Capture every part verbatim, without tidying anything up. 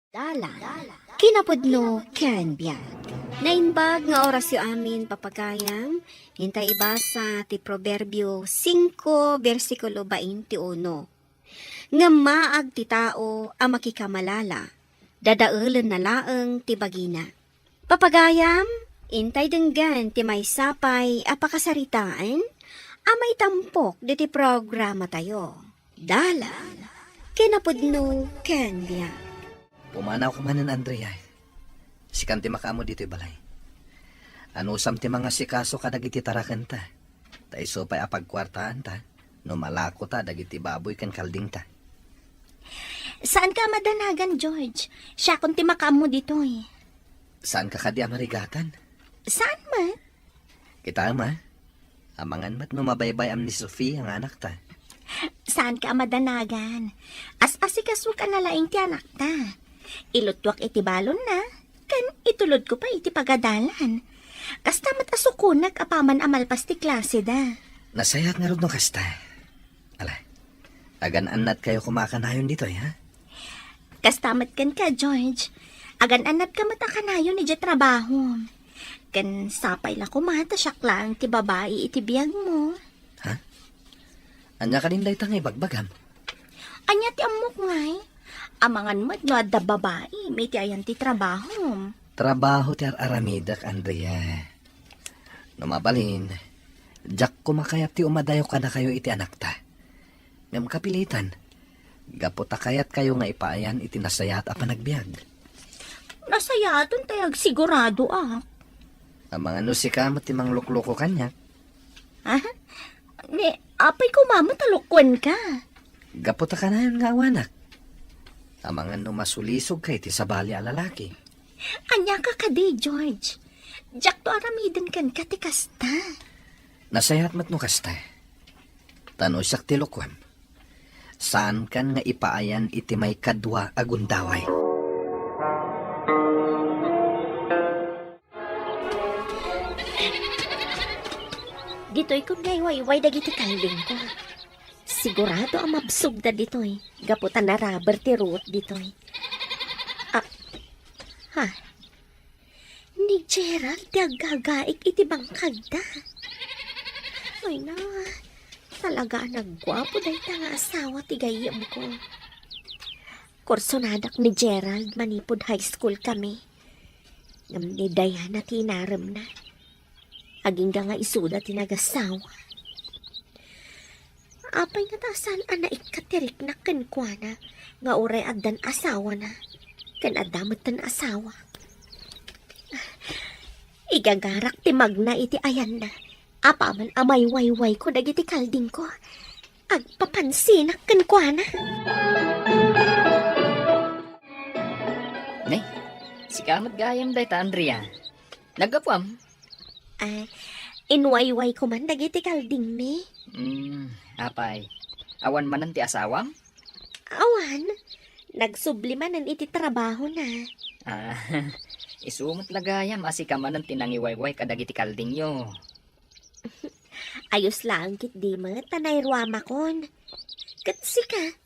Dalan, kinapudno ken biag. Naimbag nga orasyo amin, papagayam, intay ibasa ti Proverbio singko, bersikulo twenty-uno. Ngem maag ti tao a makikamalala, dadaelenna laeng ti bagina. Papagayam, intay denggen ti maysa pay a pakasaritaen a maitampok ditoy programatayo. Dalan, kinapudno ken biag. Pumanawka manen, Andrea. Sikan ti makaammo ditoy balay. Anusam ti mangasikaso kadagiti tarakenta. Ta isu pay a pagkuartaanta no malakota dagiti baboy ken kaldingta. Saanka a madanagan, George. Siakon ti makaammo ditoy. Saanka kadi a marigatan? Saan met? Kitaem, a. Amangan met no mabaybayam ni Sofia nga anakta. Saanka a madanagan. As-asikasok a nalaing ti anakta. Iluttuak iti balonna, ken itulodko pay iti pagadalan. Kasta met a sukonak apaman a malpas ti klaseda. Nasayaat ngarud no kasta. Ala, agan-annatkayo koma a kanayon ditoy, ha? Kasta met kenka, George. Agan-annatka met a kanayon idiay trabahom. Ken sapay la koma ta siak laeng ti babai iti biagmo. Ha? Ania kadin dayta nga ibagbagam? Ania ti ammok ngay? Amangan met no adda babaim iti ayan ti trabahom. Trabaho ti ar-aramidek, Andrea. No mabalin, diak koma kayat ti umadayo kadakayo iti anakta. Ngem kapilitan, gapu ta kayatkayo nga ipaayan iti nasayaat a panagbiag. Nasayaaten tay agsiguradoak. Amangan no sika met ti manglukloko kaniak. Ah? Ni, apay koma met a lukuenka? Gapu ta kanayon nga awanak. Amangan no masulisogka iti sabali a lalaki. Ania ka kadi, George? Diakto aramiden kenka ti kasta. Nasayaat met no kasta. Ta no siak ti lukuem, saankan nga ipaayan iti maikadua a gundaway. Ditoy kon nga iwayway dagiti kaldingko. Sigurado a mabsogda ditoy, gapu ta naraber ti ruot ditoy. Ah, ha? Ni Gerald ti aggagaik iti bangkagda. Ay na, talaga a nagguapo dayta nga asawa ti gayyemko. Kursonadak ni Gerald manipud high school kami. Ngem ni Diana ti inaremna. Agingga nga isuda ti nagasawa. Apay ngata a saan a naikkat ti rikna kenkuana nga uray addan asawana ken adda metten asawa? Igagarak ti magna iti ayanna apaman a maywaywayko dagiti kaldingko. Agpapansinak kenkuana. Ne, sika met gayam dayta, Andrea. Naggapuam? Ah, inwaywayko man dagiti kaldingmi. Hmm, apay. Awan manen ti asawam? Awan. Nagsubli manen iti trabahona. Ah, isu met la gayam a sika manen ti nangiwayway kadagiti kaldingyo. Ayos laeng ketdi met ta nairuamakon. Ket sika,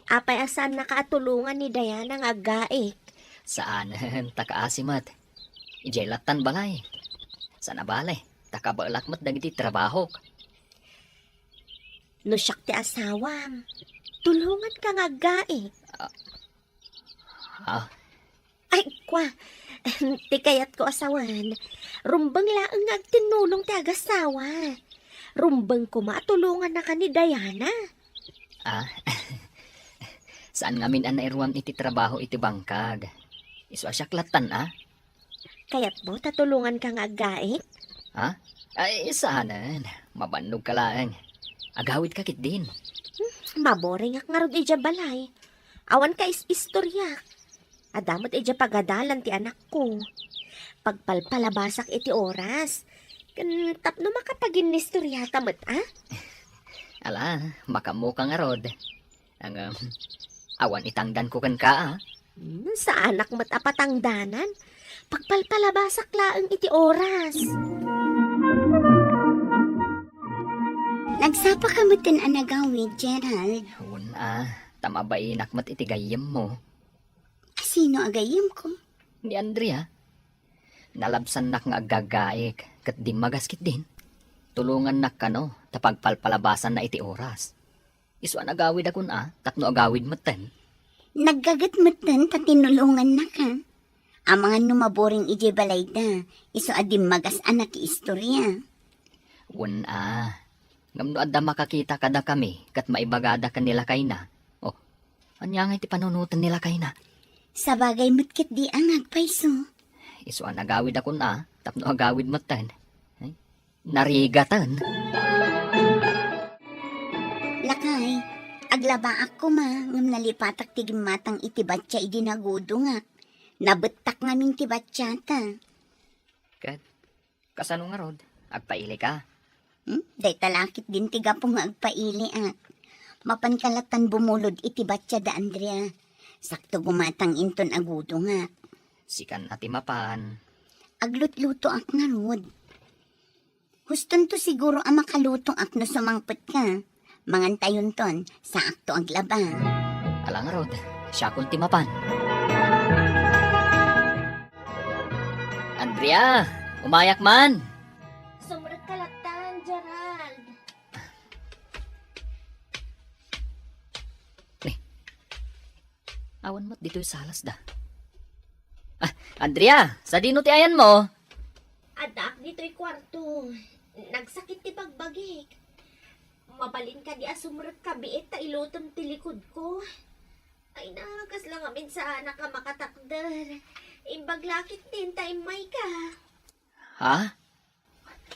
apay a saannaka a tulongan ni Diana nga aggaik? Saanen, ta kaasi met. Idiay lattan balay. Saan a bale, ta kabaelak met dagiti trabahok. No siak ti asawam, tulonganka nga aggaik. Ah, ah. Ay, kwa, ti kayatko a sawen, rumbeng laeng nga agtinnulong ti agasawa. Rumbeng koma a tulongannaka ni Diana. Ah, saan ngamin a nairuam iti trabaho iti bangkag. Isu a siak lattan, a? Kayatmo ta tulonganka nga aggaik? Ha? Ay, saanen. Mabannog ka laeng. Agawid ka ketdin. Hmm, maboringak ngarud idiay balay. Awan ka is-istoriak. Adda met idiay pagadalan ti anakko. Pagpalpalabasak iti oras. Ken tapno makapaginnistoriata met, a? Ala, makaammoka ngarud. Ngem, awan itangdanko kenka, a? Hmm, saanak met a patangdanan. Pagpalpalabasak laeng iti oras. Nagsapaka metten a nagawid, Gerald? Wen, a, ta mabainak met iti gayyemmo. Sino a gayyemko? Ni Andrea. Nalabsannak nga aggaggaik, ket dimmagas ketdin. Tulongannak kano, ta pagpalpalabasanna iti oras. Isu a nagawid a kun-a, tapno agawid metten. Naggaget metten ta tinulongannaka. Amangan no maboring idiay balayda, isu a dimmagas a nakiistorya. Wen a, ngem no adda makakita kadakami ket maibagada ken ni lakayna. Oh, ania ngay ti panunoten ni lakayna? Sabagay met ketdi a nga agpayso. Isu a nagawid a kun-a, tapno agawid metten. Ay, narigaten. Lakay, aglabaak koma ngem nalipatak ti gimmatang iti batya idi nagudongak. Nabettak ngamin ti batyata. Ket, kasano ngarud? Agpailika? Hmm? Dayta la ketdin ti gapu nga agpailiak. Mapanka lattan bumulod iti batya da Andrea. Sakto gumatang inton agudongak. Sikan a ti mapan. Aglutlutoak ngarud. Hustonto siguro a makalutoak no sumangpetka. Mangantayonton, saakto aglaba. Ala ngarud, siakon ti mapan. Andrea, umayak man. Sumrekka lattan, Gerald. Eh, awan met ditoy salasda. Ah, Andrea, sadino ti ayanmo? Addaak ditoy kuarto. Nagsakit ti bagbagik. Mabalin kadi a sumrekka biit ta ilutem ti likudko. Ay na, kasla ngamin saanak a makatakder. Imbag la ketdin ta immayka. Ha?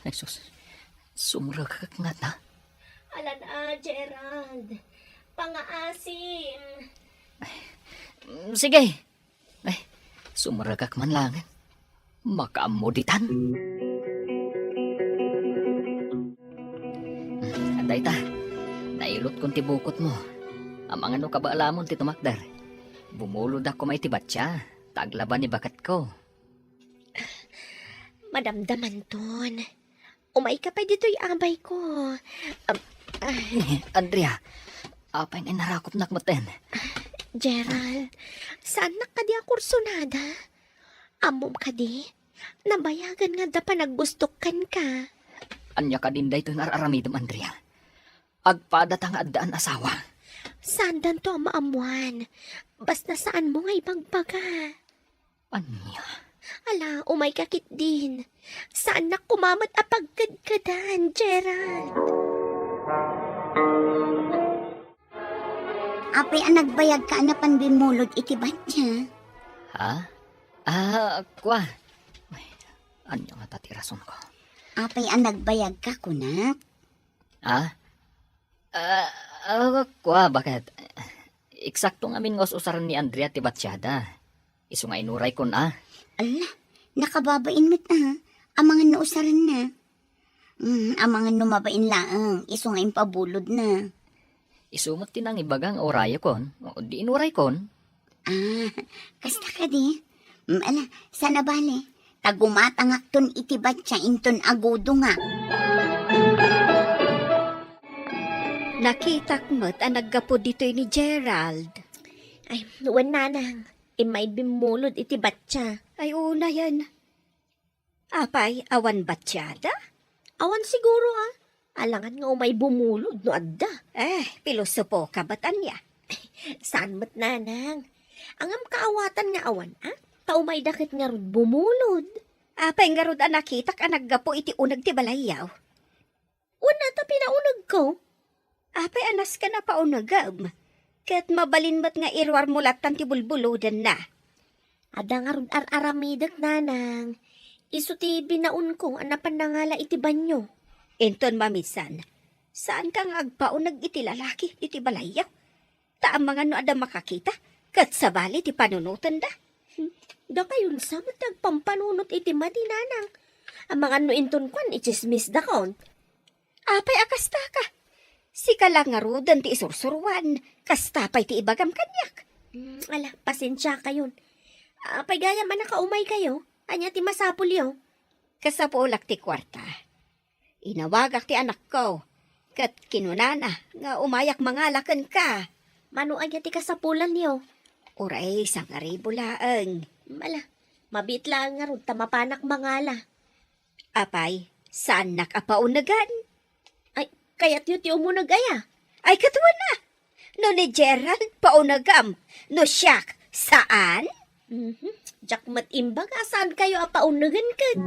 Ay, sus. Sumrekak ngata. Alan a, Gerald. Pangaasim. Mm, sige. Ay, sumrekak man laeng. Makaammo ditan. Dayta, nailutkon ti bukotmo. Amangan no kabaalamon ti tumakder. Bumulodak koma iti batya, ta aglaba ni baketko. Madamdamanton. Umayka pay ditoy, abayko. Am, ah. Andrea, apay nga inarakupnak metten? Gerald, saannak kadi a kursunada? Ammom kadi, nabayagan nga adda panaggustok kenka. Ania kadin daytoy nga ar-aramidem, Andrea? Agpadata nga addaan asawa. Saandanto a maammoan. Basta saanmo nga ibagbaga. Ania? Ala, umayka ketdin. Saannak koma met a pagkedkedan, Gerald. Apay a nagbayagka a napan bimmulod iti batya? Ha? Ah, kua. Ay, ania ngata ti rasonko? Apay a nagbayagka, kunak? Ha? Ah, ah, kua, baket? Eksakto ngamin nga us-usaren ni Andrea ti batyada. Isu nga inuraykon a. Ala, nakababain met a. Amangan no usarenna. Mm, amangan no mabain laeng, isu nga impabulodna. Isu met ti nangibaga nga urayekon, o di inuraykon. Ah, kasta kadi? Mm, ala, saan a bale. Ta gumatangakton iti batya inton agudongak. Nakitak met a naggapu ditoy ni Gerald. Ay, wen nanang, immay bimmulod iti batya. Ay, unayen. Apay, awan batyada? Awan siguro, a. Alangan nga umay bumulod no adda. Eh, pilosopoka, bat ania? Saan met, nanang. Ngem kaawatan nga awan, a? Ta umayda ket ngarud bumulod. Apay ngarud a nakitak a naggapu iti uneg ti balayyo? Wen a, ta pinaunegko. Apay a nasken a paunegem? Ket mabalin met nga iruarmo lattan ti bulbulodenna. Adda ngarud ar-aramidek, nanang. Isu ti binaonko a napan nangala iti banio. Inton mamisan, saanka nga agpauneg iti lalaki iti balayyo? Ta amangan no adda makakita, ket sabali ti panunotenda. Hmm, dakayon sa met ti agpampanunot iti madi, nanang. Amangan no inton kuan, itsismisdakon. Apay a kastaka? Sika la ngaruden ti isursuruan, kasta pay ti ibagam kaniak. Hmm, ala, pasensiakayon. Apay gayam a nakaumaykayo? Ania ti masapulyo? Kasapulak ti kuarta. Inawagak ti anakko, ket kinunana nga umayak mangala kenka. Mano aya ti kasapulanyo? Uray sangaribu laeng. Ala, mabiit laeng ngarud ta mapanak mangala. Apay, saannak a paunegan? Ay, kayatyo ti umuneg aya? Ay, katuan na. No ni Gerald, paunegam. No siak, saan? Mhm. Diak met imbag a saankayo a paunegen ket.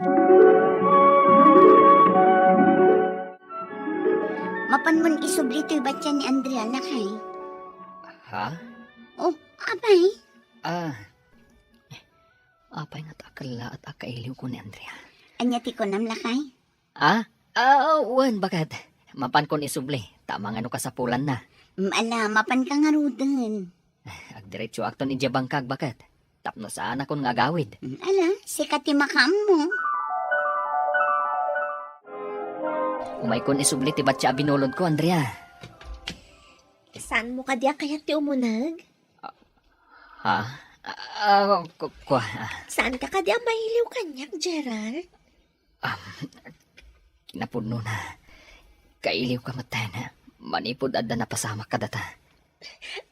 Mapan mon isubli toy batyan ni Andrea, lakay. Ha? Oh, apay? Ah, apay nga ta kellaat a kailiwko ni Andrea? Ania ti kunam, lakay? Ah? Ah, wen, baket. Mapankon isubli, ta mangano kasapulanna. Mm, ala, mapanka ngaruden. Agdiretsoakton idiay bangkag, baket. Tapno saanakon nga agawid. Mm, ala, sika ti makaammo. Umaykon isubli ti batya a binulodko, Andrea. Saanmo kadi a kayat ti umuneg? Ha? Ah, ku-, kua, ah. Saanka kadi a mailiw kaniak, Gerald? Ah, kinapudnona, kailiwka metten, manipud adda napasamak kadata.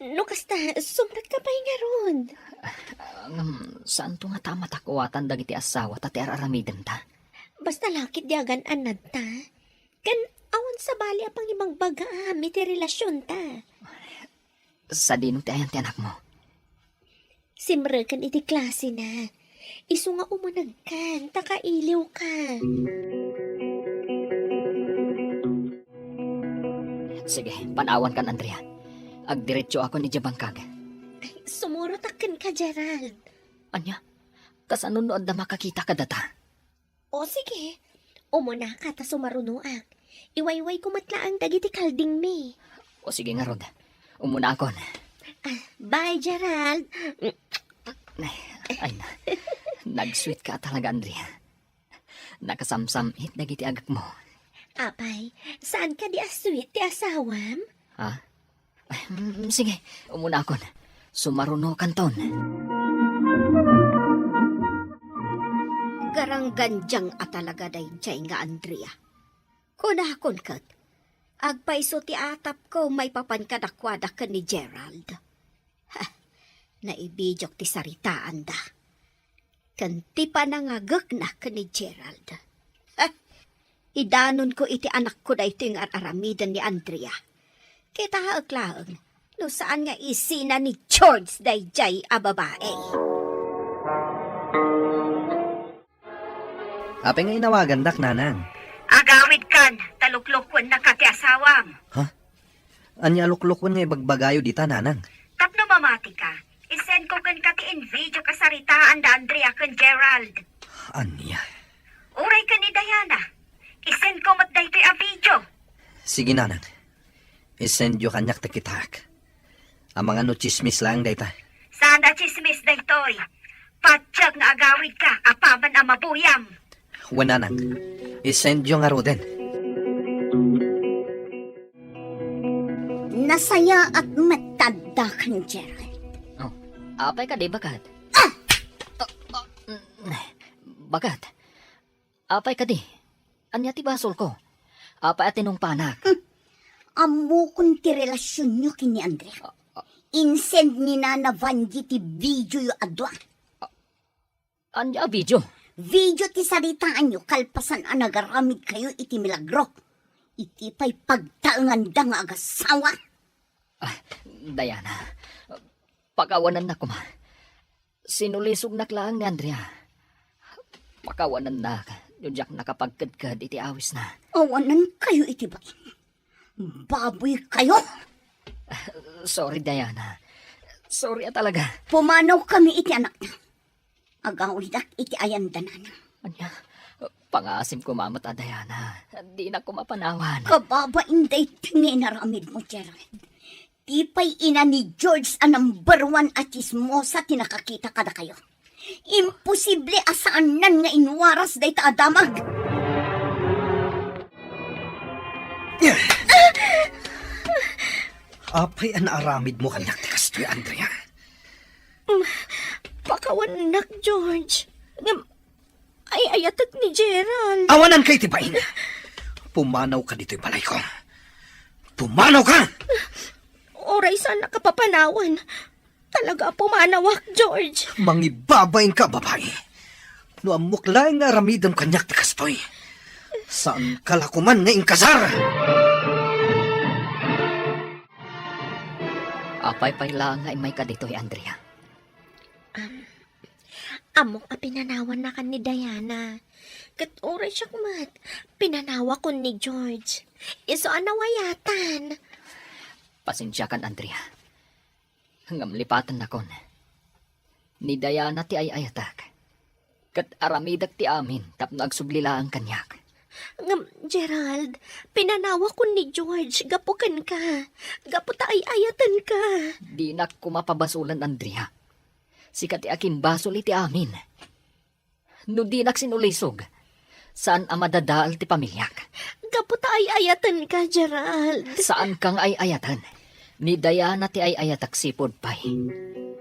No kasta, sumrekka pay ngarud. Ah, ngem, saanto ngata a matakuatan dagiti asawata ti ar-aramidenta? Basta la ket di agan-annadta. Ken awan sabali a pangibagbagaam iti relasionta. Sadino ti ayan ti anakmo? Simreken iti klasena. Isu nga umunegkan, ta kailiwka. Sige, panawankan, Andrea. Agdiretsoakon idiay bangkag. Ay, sumurotak kenka, Gerald. Ania? Kasano no adda makakita kadata? O sige, umunaka ta sumarunoak. Iwaywayko met laeng dagiti kaldingmi. O sige ngarud, umunakon. Ah, bye, Gerald. Ay na, nag-sweet ka talaga, Andrea. Nakasamsam-it dagiti agekmo. Apay, saan kadi a sweet ti asawam? Ha? Mm, sige, umunakon. Sumarunokanton. Garanggandiang a talaga daydiay nga Andrea. Kunakon ket, agpayso ti atapko maipapan kadakuada ken ni Gerald. Ha, naibidiok ti saritaanda. Ken ti panangagekna ken ni Gerald. Ha, idanonko iti anakko daytoy nga ar-aramiden ni Andrea. Kitaek laeng, no saan nga isina ni George daydiay a babae. Apay nga inawagandak, Nanang? Agawidkan, ta luklukuennaka ti asawam. Ha? Ania a luklukuan nga ibagbagayo dita, Nanang? Tapno mamatika, isendko kenka ti in-videok a saritaanda Andrea ken Gerald. Ania? Uray ken ni Diana, isendko met daytoy a video. Sige, Nanang. Isendyo kaniak ta kitaek. Amangan no tsismis laeng dayta. Saan a tsismis daytoy. Patiek nga agawidka apaman a mabuyam. Wen, Nanang. Isendyo ngaruden. Nasayaat met ta adda ken Gerald. Oh, apay kadi, baket? Ah! Ah, ah, mm, baket? Apay kadi? Ania ti basolko? Apay a tinungpanak? Hmm. Ammokon ti relasionyo ken ni Andrea. Ah, ah. Insend ni Nana Vangie ti videoyo a dua. Ah, ania a video? Video ti saritaanyo kalpasan a nagaramidkayo iti milagro. Iti pay pagtaenganda nga agasawa. Ah, Diana, pakawanannak koma. Sinulisognak laeng ni Andrea. Pakawanannak no diak nakapagkedked iti awisna. Awanankayo iti bain. Baboykayo! Sorry, Diana. Sorry a talaga. Pumanawkami iti anakta. Agawidak iti ayanda, Nanang. Ania? Pangaasim koma met a, Diana. Dinak koma panawan. Kababain daytoy nga inaramidmo, Gerald. Ti pay ina ni George a number one a tsismosa ti nakakita kadakayo. Imposible a saanan nga inwaras dayta a damag. Apay a naaramidmo kaniak ti kastoy, Andrea? Mm, pakawannak, George. Ngem, ay-ayatek ni Gerald. Awananka iti bain. Pumanawka ditoy balayko. Pumanawka! Uray saannak a papanawan. Talaga a pumanawak, George. Mangibabainka, babai. No ammok laeng nga aramidem kaniak ti kastoy, saanka la koman nga inkasar. Apay pay laeng nga immayka ditoy, Andrea? Am, ammok a pinanawannakan ni Diana. Ket uray siak met, pinanawakon ni George. Isu a nawayatan. Pasensiakan, Andrea. Ngem lipatennakon. Ni Diana ti ay-ayatek. Ket aramidek ti amin tapno agsubli laeng kaniak. Ngem, Gerald, pinanawakon ni George gapu kenka, gapu ta ay-ayatenka. Dinak koma pabasolen, Andrea. Sika ti akimbasol iti amin. No dinak sinulisog, saan a madadael ti pamiliak. Gapu ta ay-ayatenka, Gerald. Saanka nga ay-ayaten. Ni Diana ti ay-ayatek sipud pay.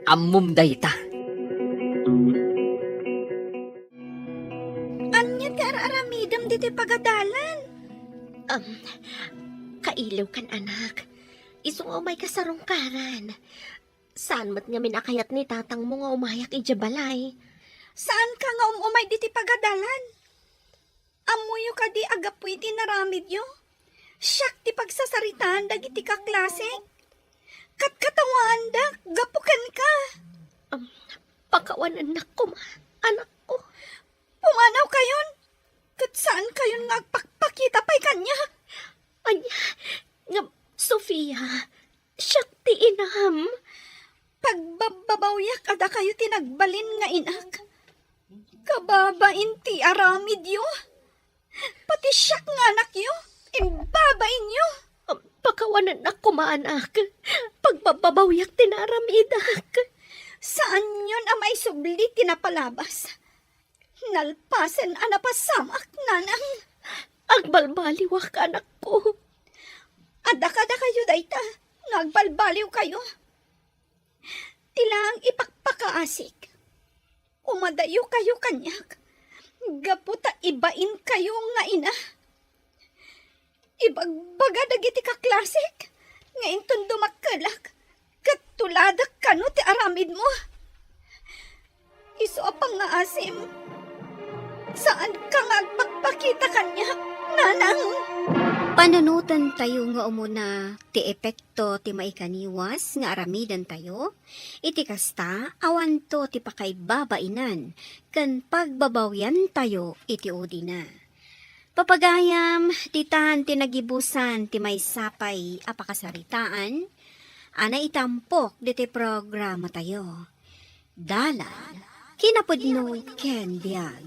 Ammom dayta. Ania ti ar-aramidem ditoy pagadalan? Am, kailiwkan, anak. Isu nga umayka sarungkaran. Saan met ngamin a kayat ni tatangmo nga umayak idiay balay? Saanka nga um-umay ditoy pagadalan? Ammoyo kadi a gapu iti inaramidyo, siak ti pagsasaritaan dagiti kaklasek. Katkatawaandak gapu kenka. Am, pakawanennak koma, anakko. Pumanawkayon, ket saankayon nga agpakpakita pay kaniak. Ania? Ngem, Sofia, siak ti inam. Pagbabbabawiak a dakayo ti nagbalin nga inak. Kababain ti aramidyo. Pati siak nga anakyo, imbabainyo. Pakawanennak koma, anak. Pagbabbabawiak ti naaramidak. Saanyon a maisubli ti napalabas. Nalpasen a napasamak, nanang. Agbalbaliwak, anakko. Adda kadakayo dayta no agbalbaliwkayo. Ti laeng ipakpakaasik. Umadayokayo kaniak. Gapu ta ibainkayo nga ina. Ibagbaga dagiti kaklasek nga inton dumakkelak ket tuladek kano ti aramidmo. Isu a pangngaasim, saanka nga agpakpakita kaniak, nanang. Panunotentayo nga umuna ti epekto ti maikaniwas nga aramidentayo. Iti kasta, awanto ti pakaibabainan ken pagbabawiantayo iti udina. Papagayam, ditan ti nagibusan ti maysa pay a pakasaritaan a naitampok ditoy programatayo. Dalan, kinapudno ken biag.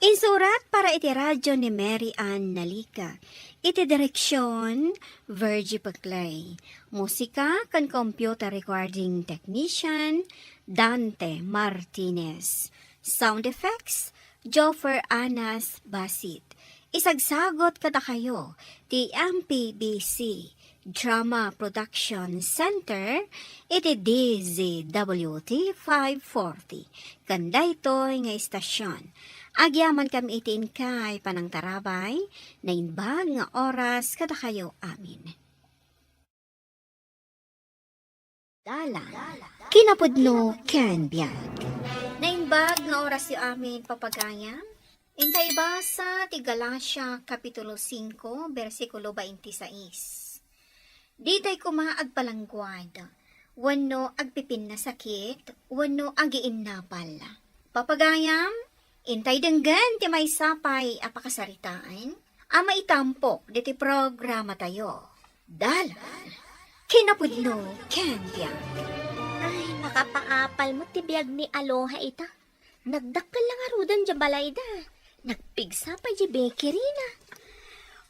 Insurat para iti radyo ni Mary Ann Nalica. Iti direksyon, Virgie Peclay. Musika ken computer recording technician, Dante Martinez. Sound effects, Joffer Anas Basit. Isagsagot kadakayo ti M P B C Drama Production Center iti D Z W T five forty. Ken daytoy nga istasyon, agyamankami iti inkay panangtarabay, naimbag nga oras kadakayo amin. Dalan, kinapudno ken biag. Naimbag nga orasyo amin, papagayam. Inta ibasa ti Galacia, Kapitulo singko, bersikulo baintisais. Ditay koma agpalangguad, wenno agpipinnasakit, wenno agiinnapal. Papagayam, intay denggen ti maysa pay a pakasaritaan a maitampok ditoy programatayo. Dalan, kinapudno ken biag. Ay, makapaapal met ti biag ni Aloha ita. Nagdakkel la ngaruden diay balayda. Nagpigsa pay diay bakeryna.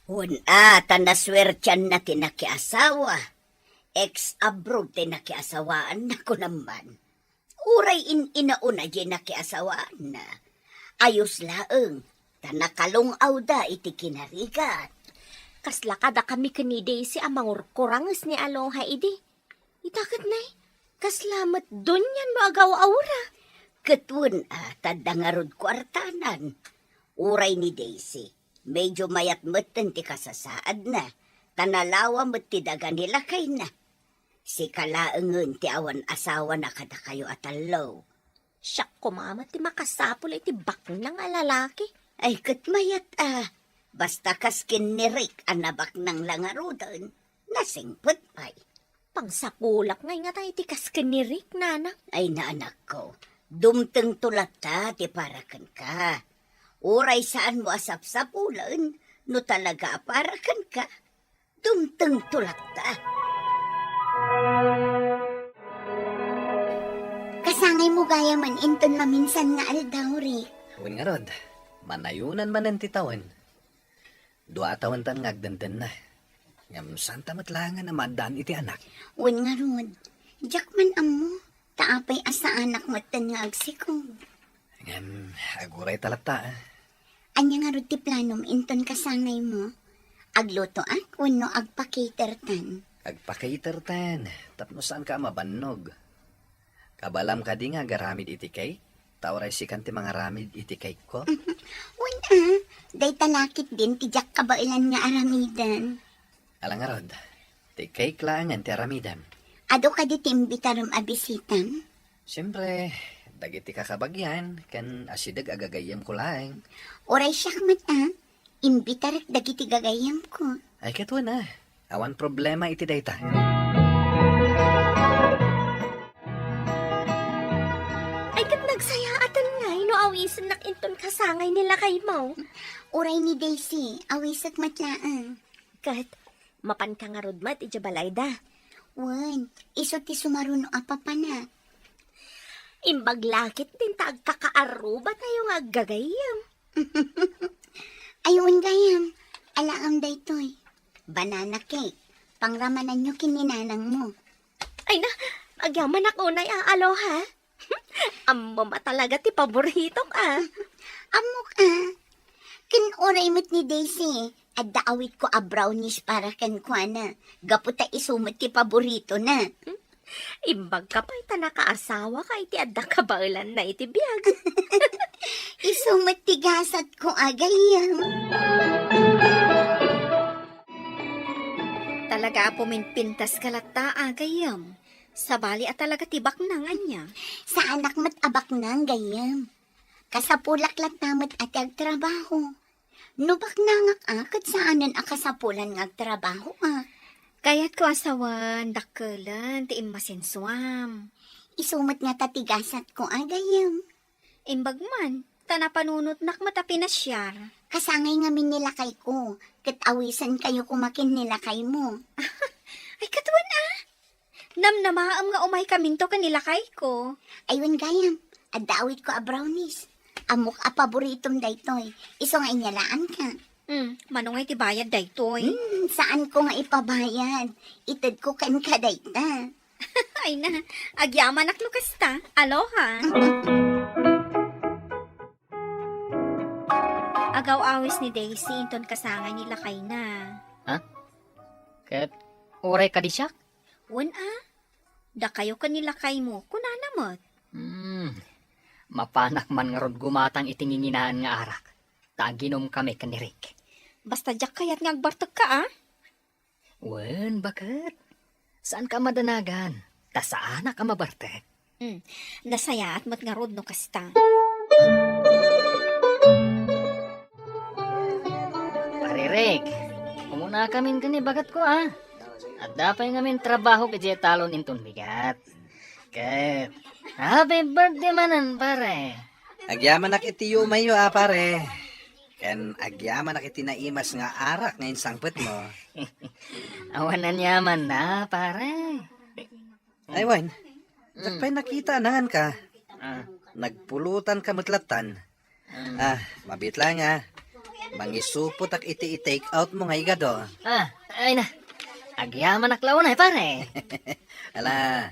Wen-a, ta nasuertianna ti nakiasawa. Ex-abroad ti nakiasawaanna, kunam man. Uray in-inauna diay nakiasawaanna. Ayos laeng, ta nakalung-awda iti kinarigat. Kasla kadakami ken ni Daisy a mangurkuranges ni Aloha idi. Ita ket nay, kasla met dunian no agaw-awra. Ket wen-a, ta adda ngarud kuartanan. Uray ni Daisy, medyo mayat metten ti kasasaadna, ta nalawa met ti daga ni lakayna. Sika laengen ti awan asawana kadakayo a tallo. Siak koma met ti makasapul iti baknang a lalaki. Ay, ket mayat a. Basta kas ken ni Rick a nabaknang la ngaruden, nasingpet pay. Pangsapulak ngay ngata iti kas ken ni Rick, nana. Ay, naanakko, dumtengto latta ti para kenka. Uray saanmo a sapsapulen no talaga a para kenka, dumtengto latta. Kasangaymo gayamen inton maminsan nga aldaw, Rick. Wen ngarud, manayonan manen ti tawen. Dua a tawentan nga agdendenna. Ngem saanta met laengen a maaddaan iti anak. Wen ngarud, diak man ammo, ta apay a saanak metten nga agsikog. Ngem, agurayta latta, a. Ania ngarud ti planom inton kasangaymo? Aglutoak wenno agpa-catertan? Agpa-catertan, tapno saanka a mabannog. Kabaelam kadi nga agaramid iti cake? Ta uray sikan ti mangaramid iti cake ko? Wen a, dayta la ketdin ti diak kabaelan nga aramiden. Ala ngarud, ti cake laengen ti aramidem. Adu kadi ti imbitarem a bisitam? Siempre, dagiti kakabagyan ken asideg a gagayyemko laeng. Uray siak met a, imbitarek dagiti gagayyemko. Ay, ket wen a, awan problema iti dayta. Ay, ket nagsayaatan ngay no awisennak inton kasangay ni lakaymo. Uray ni Daisy, awisek met laeng. Ket mapanka ngarud met idiay balayda? Wen, isu ti sumaruno a papanak. Imbag la ketdin ta agkakaarrubatayo nga aggagayyem. Ay, wen gayam, alaem daytoy. Banana cake. Pangramananyo ken ni nanangmo. Ay na, agyamanak unay a, Aloha. Ammom a talaga ti paboritok a. Ammok a. Ken uray met ni Daisy, adda awitko a brownies para kenkuana. Gapu ta isu met ti paboritona. Imbagka pay ta nakaasawaka iti adda kabaelanna iti biag. Isu met ti gasatko a gayyem. Talaga a puminpintaska latta a gayyem. Sabali a talaga ti baknang ania? Saanak met a baknang gayyem. Kasapulak latta met a ti agtrabaho. No baknangak a, ket saanen a kasapulan nga agtrabahoak. Kayatko a sawen, dakkelen ti immasinsuam. Isu met ngata ti gasatko a gayyem. Imbag man, ta napanunotnak met a pinasiar. Kasangay ngamin ni lakayko, ket awisenkayo koma ken ni lakaymo. Ay, ket wen a! Namnamaem nga umaykaminto ken ni lakayko. Ay, wen gayam, adda awitko a brownies. Ammok a paboritom daytoy. Isu nga inyalaanka. Hmm, mano ngay ti bayad daytoy? Hmm, saanko nga ipabayad. Itedko kenka dayta. Ay na, agyamanak no kasta. Aloha. Agaw-awis ni Daisy inton kasangay ni lakayna. Ha? Ket uray kadi siak? Wen a, dakayo ken ni lakaymo, kunana met. Hmm, mapanak man ngarud gumatang iti nginginaan nga arak, ta aginumkami ken ni Rick. Basta diak kayat nga agbartekka a. Wen, baket? Saanka a madanagan, ta saanak a mabartek. Hmm, nasayaat met ngarud no kasta. Pare Rick, umunakamin ken ni bagatko a. Adda pay ngamin trabahok idiay talon inton bigat. Ket, happy birthday manen, pare. Agyamanak iti yumayyo a, pare. Ken agyamanak iti naimas nga arak nga insangpetmo. Awan aniamanna, pare. Ay, wen. Diak pay nakita a nanganka. Ah. Nagpulutanka met lattan. Ah, mabiit laeng a. Mangisupotak iti i-take outmo nga igado. Ah, ay na. Agyamanak la unay, pare. Ala,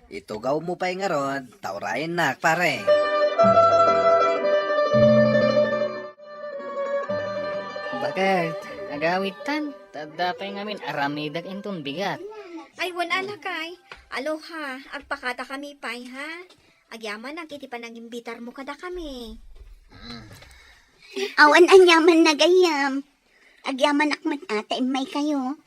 itugawmo pay ngarud, ta urayennak, pare. Baket, agawidtan, ta adda pay ngamin aramidek inton bigat. Ay, wen a lakay. Aloha, agpakadakami pay, ha? Agyamanak iti panangimbitarmo kadakami. Awan aniamanna gayyem. Agyamanak met a ta immaykayo.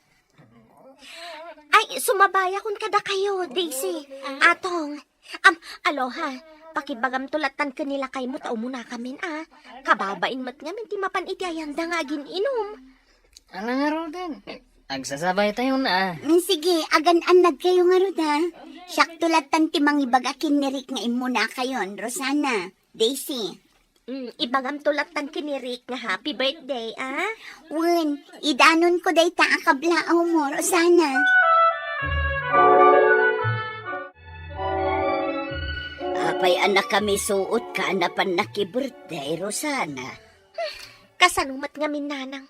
Ay, sumabayakon kadakayo, Daisy. Ah? Atong. Am, Aloha, pakibagamto lattan ken ni lakaymo ta umunakamin a. Kababain met ngamin ti mapan iti ayanda nga agin-inum. Ala ngaruden, agsasabaytayon a. Mm, sige, agan-annadkayo ngarud a. Siakto lattan ti mangibaga ken ni Rick nga immunakayon, Rosana, Daisy. Mm, ibagamto lattan ken ni Rick nga happy birthday, a? Wen, idanonko dayta a kablaawmo, Rosana. Apay a nakamisuotka a napan naki-birthday, Rosana? Kasano met ngamin, Nanang?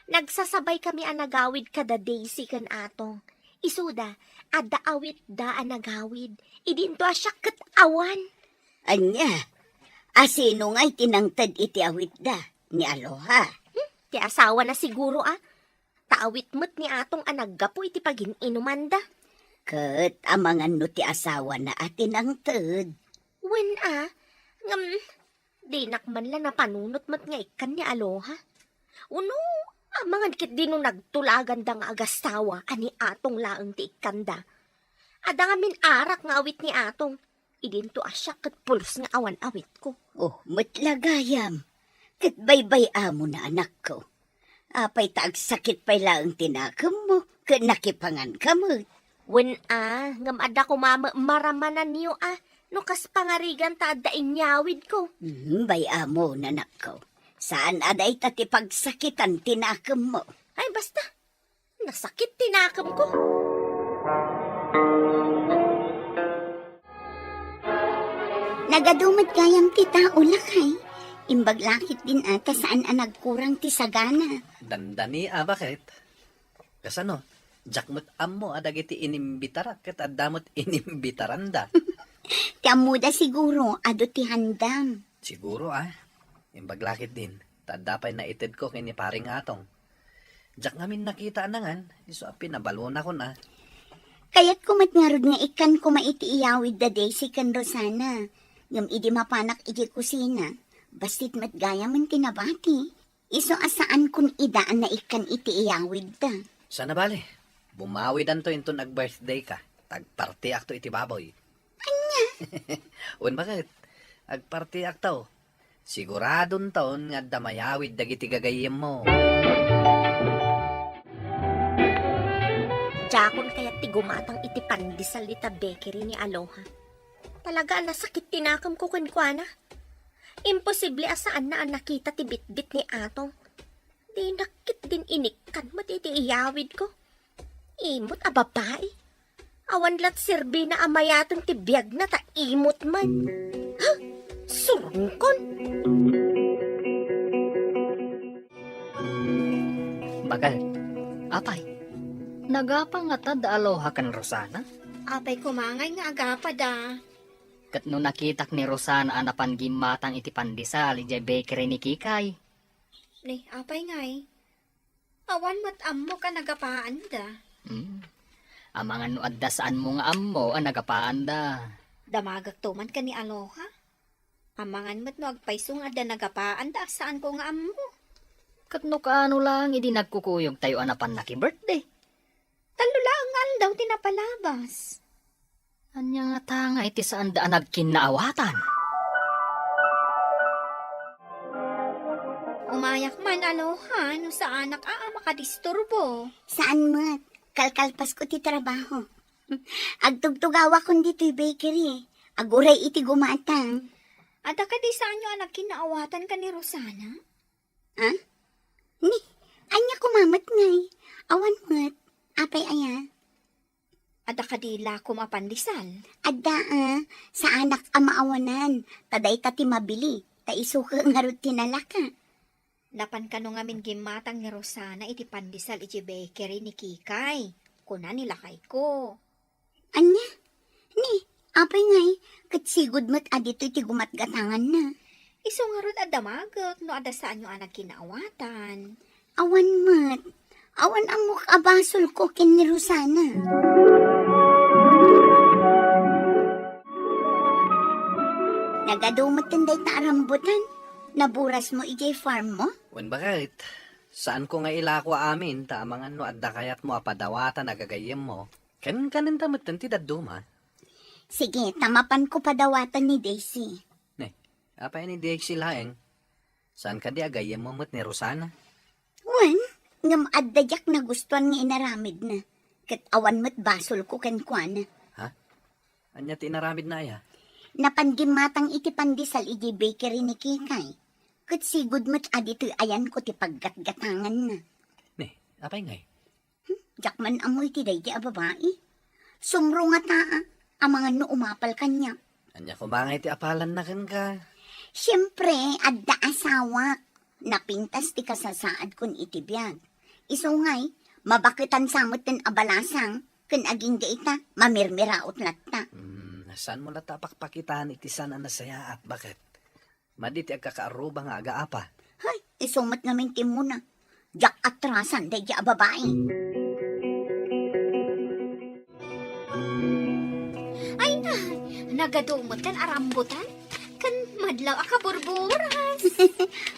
Nagsasabaykami a nagawid kada Daisy ken Atong. Isuda, adda awitda a nagawid. Idinto a siak ket awan. Ania? A sino ngay ti nangted iti awitda? Ni Aloha? Hmm, ti asawana siguro a. Ta awit met ni Atong a naggapu iti pagin-inumanda. Ket amangan no ti asawana a ti nangted? Wen a, ngem dinak man la napanunot met nga ikkan ni Aloha. Uno, amangan ketdi no nagtulaganda nga agasawa a ni Atong laeng ti ikkanda. Adda ngamin arak nga awit ni Atong. Idinto a siak ket pulos nga awan awitko. Oh, met la gayam. Ket baybay-amon a anakko. Apay ta agsakit pay laeng ti nakemmo ket nakipanganka met? Wen a, ngem adda koma met maramananyo a, no kas pangarigan ta adda inyawidko. Hmm, bay-amon, anakko. Saan a dayta ti pagsakitan ti nakemmo. Ay, basta. Nasakit ti nakemko. Nagadu met gayam ti tao, lakay. Imbag la ketdin a ta saan a nagkurang ti sagana. Dandani a, baket? Kasano? Diak met ammo a dagiti inimbitarak ket adda met inimbitaranda. Ti ammoda siguro, adu ti handam. Siguro a. Imbag la ketdin. Ta adda pay naitedko ken ni Paring Atong. Diak ngamin nakita a nangan, isu a pinabalonakon a. Kayatko met ngarud nga ikkan koma iti iyawid da Daisy ken Rosana. Ngem idi mapanak idiay kusina, bassit met gayamen ti nabati. Isu a saankon ida a naikkan iti iyawidda. Sana bale, bumawidanto inton ag-birthday ka. Tagpartiakto iti baboy. Ania? Wen, baket? Agpartiakto. Siguradonton nga adda mayawid dagiti gagayyemmo. Diakon kayat ti gumatang iti pandesal dita bakery ni Aloha. Talaga a nasakit ti nakemko kenkuana. Imposible a saanna a nakita ti bitbit ni Atong. Dinak ketdin inikkan met iti iyawidko. Imot a babai. Awan la't serbina a mayaten ti biagna ta imot met. Ha? Surongkon. Baket, apay, nagapa ngata da Aloha ken Rosana? Apay koma ngay nga agapada. Ket no nakitak ni Rosana a napan gimmatang iti pandesal idiay bakery ni Kikay. Ni, apay ngay? Awan met ammok a nagapaanda. Hmm. Amangan no adda saanmo nga ammo a nagapaanda. Damagekto man ken ni Aloha. Amangan met no agpayso nga adda nagapaanda a saanko nga ammo. Ket no kaano laeng idi nagkukuyogtayo a napan naki-birthday? Tallo laeng nga aldaw ti napalabas. Ania ngata nga iti saanda a nagkinnaawatan? Umayak man, Aloha, no saanak a, a makadisturbo. Saan met. Kalkalpasko ti trabaho. Agtugtugawakon ditoy bakery. Aguray iti gumatang. Adda kadi saanyo a nagkinnaawatan ken ni Rosana? Ha? Ni, ania koma met ngay? Awan met. Apay aya? Adda kadi lakom a pandesal? Adda a, saanak a maawanan, ta dayta ti mabili, ta isu ngarud ti nalaka. Napan kano ngamin gimmatang ni Rosana iti pandesal iti bakery ni Kikay, kuna ni lakayko. Ania? Ni, apay ngay, ket sigud met a ditoy ti gumatgatanganna. Isu ngarud a damagek no adda saanyo a nagkinnaawatan. Awan met. Awan ammok a basolko ken ni Rosana. Nagadu met dayta a rambutan. Naburasmo idiay farmmo? Wen, baket. Saanko nga ilako amin, ta amangan no adda kayatmo a padawatan a gagayyemmo, ken kanenta metten ti dadduma. Sige, ta mapanko padawatan ni Daisy. Ne, apay ni Daisy laeng? Saan kadi a gayyemmo met ni Rosana? Wen, ngem adda diak nagustuan nga inaramidna. Ket awan met basolko kenkuana. Ha? Ania ti inaramidna aya? Napan gimmatang iti pandesal idiay bakery ni Kikay. Ket sigud met a ditoy ayanko ti paggatgatanganna. Ne, apay ngay? Hmm, diak man ammo iti daydi a babai. Sumrungata, a, amangan no umapal kaniak. Ania koma ngay ti apalanna kenka? Siempre, adda asawak. Napintas ti kasasaadkon iti biag. Isu ngay, mabaketan sa metten a balasang, ken agingga ita, mamirmiraot latta. Hmm, saanmo latta a pakpakitaan iti saan a nasayaat, baket? Madi ti agkakaarruba nga agaapa. Hay, isu met ngamin ti immuna. Diak atrasan daydi a babai. Ay na, nagadu met kan arambutan, kan madlaw a kaburburas.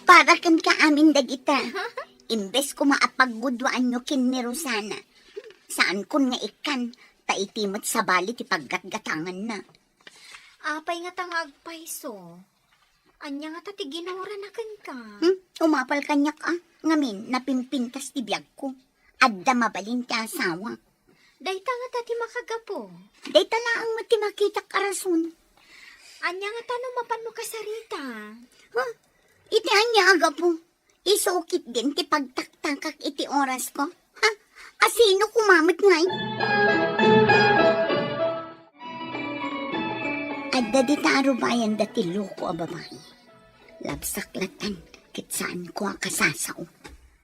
Para kenka amin dagita. Imbes koma a paggudwaanyo ken ni Rosana, saankon nga ikkan, ta iti met sabali ti paggatgatanganna. Apay ngata nga agpayso? Ania ngata ti ginurana kenka? Hmm? Umapal kaniak a. Ngamin, napimpintas ti biagko. Adda mabalin ti asawa. Dayta ngata ti makagapu. Dayta laeng met ti makitak a rason. Ania ngata no mapanmo kasarita? Ha? Iti ania a gapu? Isu ketdin ti pagtaktakak iti orasko. Ha? A sino koma met ngay? Adda dita arubayanda ti loko a babai. Labsak latan, ket saanko a kasasao.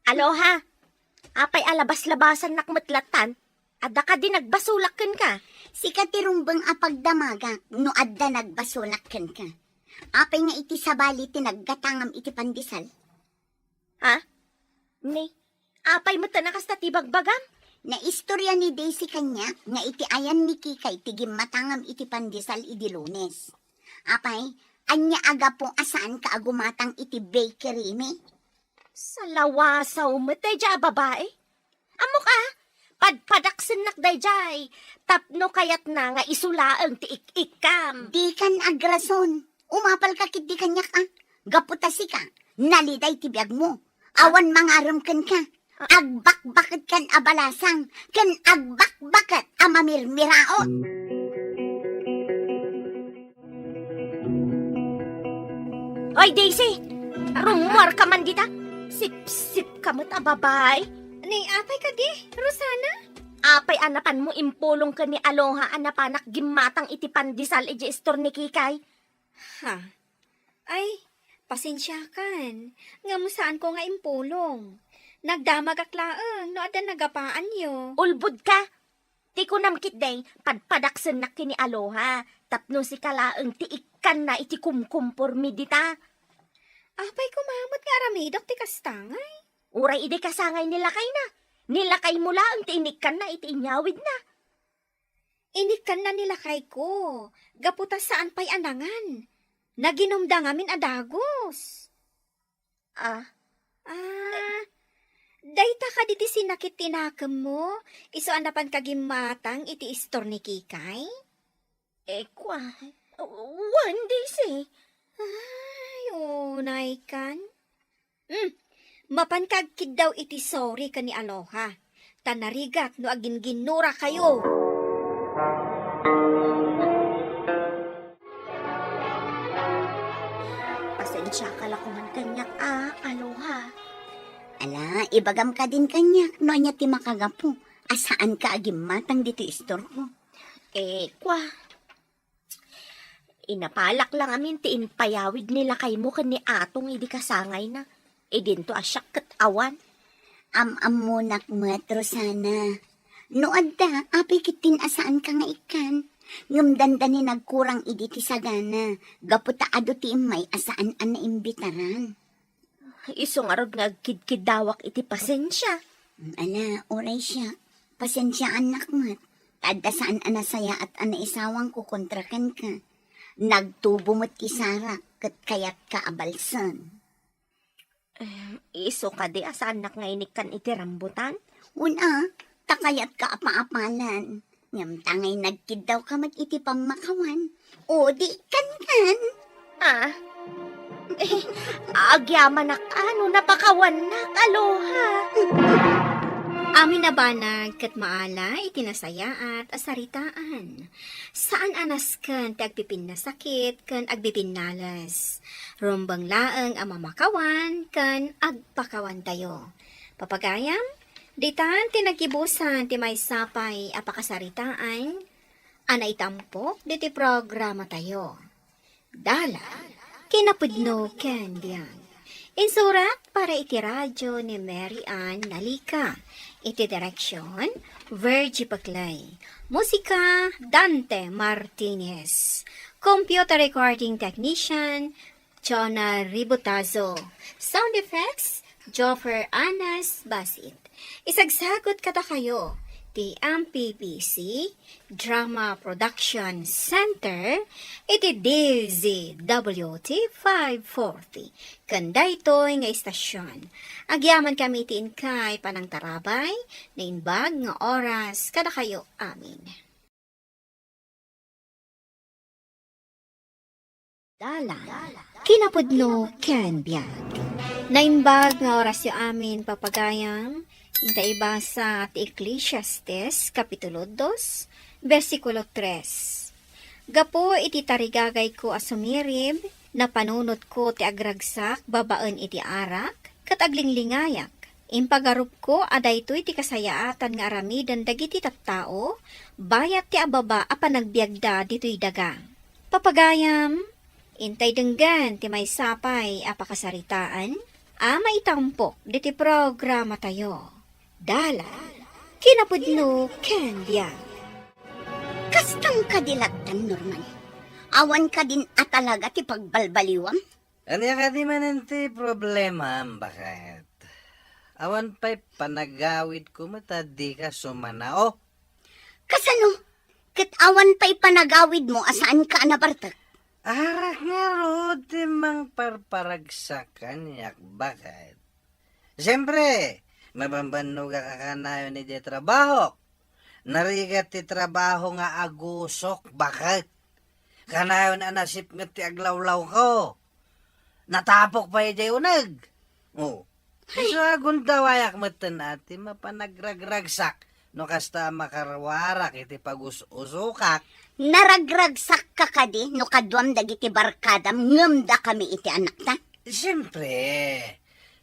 Aloha! Apay a labas-labasannak met latan? Adda kadi nagbasolak kenka? Sika ti rumbeng a pagdamagak no adda nagbasolak kenka. Apay nga iti sabali ti naggatangam iti pandesal? Ha? Ni, apay met a nakasta ti bagbagam? Naistorya ni Daisy kaniak nga iti ayan ni Kikay ti gimmatangam iti pandesal idi Lunes. Apay, ania a gapu a saanka a gumatang iti bakery mi? Salawasaw met daydiay a babai. Ammok a, padpadaksennak daydiay tapno kayatna nga isu laeng ti ik-ikkam. Dikan agrason. Umapalka ketdi kaniak a. Gapu ta sika, naliday ti biagmo. Awan mangarem kenka. Agbakbaketkan a balasang, ken agbakbaket a mamirmiraot. Oy, Daisy! Rummuarka man dita! Sipsipka met a babai! Ni, apay kadi, Rosana? Apay a napanmo impulong ken ni Aloha a napanak gimmatang iti pandesal idiay istor ni Kikay? Ha? Ay, pasensiakan, ngem saanko nga impulong. Nagdamagak laeng no adda nagapaanyo. Ulbodka! Ti kunam ketdi, padpadaksennak ken ni Aloha, tapno sika laeng ti ikkanna iti kumkumpormi dita. Apay koma met nga aramidek ti kasta ngay? Uray idi kasangay ni lakayna. Ni lakaymo laeng ti inikkanna iti inyawidna. Inikkanna ni lakayko, gapu ta saan pay a nangan. Naginumda ngamin a dagus. Ah? Ah, dayta kadi ti sinakit ti nakemmo, isu a napanka gimmatang iti istor ni Kikay? Eh, kua, wen, Daisy. Ay, unaykan. Hmm, mapanka agkiddaw iti sorry ken ni Aloha. Ta narigat no aginginnurakayo. Pasensiaka la koman kaniak a, Aloha. Ala, ibagam kadin kaniak no ania ti makagapu a saanka a gimmatang ditoy istorko. Eh, kua. Inapalak la ngamin ti impayawid ni lakaymo ken ni Atong idi kasangayna. Idinto a siak ket awan. Am-ammonak met, Rosana. No adda, apay ketdin a saanka nga ikkan. Ngem dandani nagkurang idi ti sagana, gapu ta adu ti immay a saan a naimbitaran. Isu ngarud nga agkidkiddawak iti pasensia. Ala, uray siak, pasensiaannak met. Ta adda saan a nasayaat a naisawangko kontra kenka. Nagtubo met ti sarak ket kayatka a balsen. Em, isu kadi a saannak nga inikkan iti rambutan? Una, ta kayatka a paapalan. Ngem ta ngay nagkiddawka met iti pammakawan, o di ikkankan. Ah? Eh, agyamanak a no napakawannak a luha. Amin a banag ket maala iti nasayaat a saritaan. Saan a nasken ti agpipinnasakit ken agbibinnales. Rumbeng laeng a mamakawan ken agpakawantayo. Papagayam, ditan ti naggibusan ti maysa pay a pakasaritaan a naitampok diti programatayo. Dalan, kinapudno ken biag. Insurat para iti radio ni Mary Ann Nalica. Iti direksyon, Virgie Paclay. Musika, Dante Martinez. Computer recording technician, Jonah Ributazo. Sound effects, Joffer Anas Basit. Isagsagut kadakayo ti M P P C Drama Production Center iti D Z W T five forty. Ken daytoy nga istasyon, agyaman kami iti inkay panangtarabay, naimbag nga oras kadakayo amin. Dalan, kinapudno ken biag. Naimbag nga orasyo amin, papagayam, inta ibasa ti Eclesiastes, Kapitulo dos, bersikulo tres. Gapu iti tarigagayko a sumirib, napanunotko ti agragsak babaen iti arak, ket aglinglingayak. Impagarupko a daytoy ti kasayaatan nga aramiden dagiti tattao, bayat ti ababa a panagbiagda ditoy daga. Papagayam, intay denggen ti maysa pay a pakasaritaan a maitampok diti programatayo. Dalan, kinapudno ken biag. Kastam kadi lattan, Norman? Awan kadin a talaga ti pagbalbaliwam? Ania kadi manen ti problemam, baket? Awan pay panagawidko met a dika sumanao. Kasano? Ket awan pay panagawidmo a saanka a nabartek? Arak ngarud ti mangparparagsak kaniak, baket. Siempre, mabambannogak a kanayon idiay trabahok. Narigat ti trabaho nga agusok, baket. Kanayon a nasipnget ti aglawlawko. Natapok pay idiay uneg. Oh. Isu a gundawayak metten a ti mapanagragragsak no kasta a makaruarak iti pagus-usokak. Naragragsakka kadi no kaduam dagiti barkadam ngem dakami iti anakta? Siempre,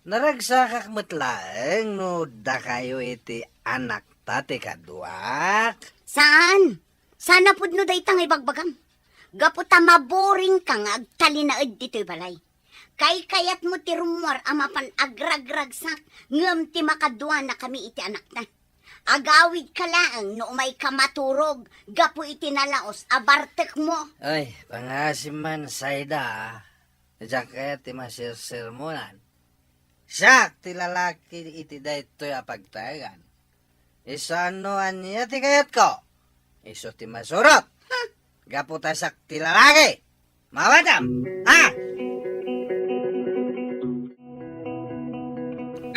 naragsakak met laeng no dakayo iti anakta ti kaduak. Saan? Saan a pudno dayta nga ibagbagam? Gapu ta maboringka nga agtalinaed ditoy balay. Kaykayatmo ti rummuar a mapan agragragsak ngem ti makaduanakami iti anakta. Agawidka laeng no umayka maturog gapu iti nalaos a bartekmo. Ay, pangasim man, Sayda, a. Diak kayat ti masersermonan. Siak ti lalaki iti daytoy a pagtaengan. Isu a no ania ti kayatko, isu ti masurot. Gapu ta siak ti lalaki. Mawatam, ha?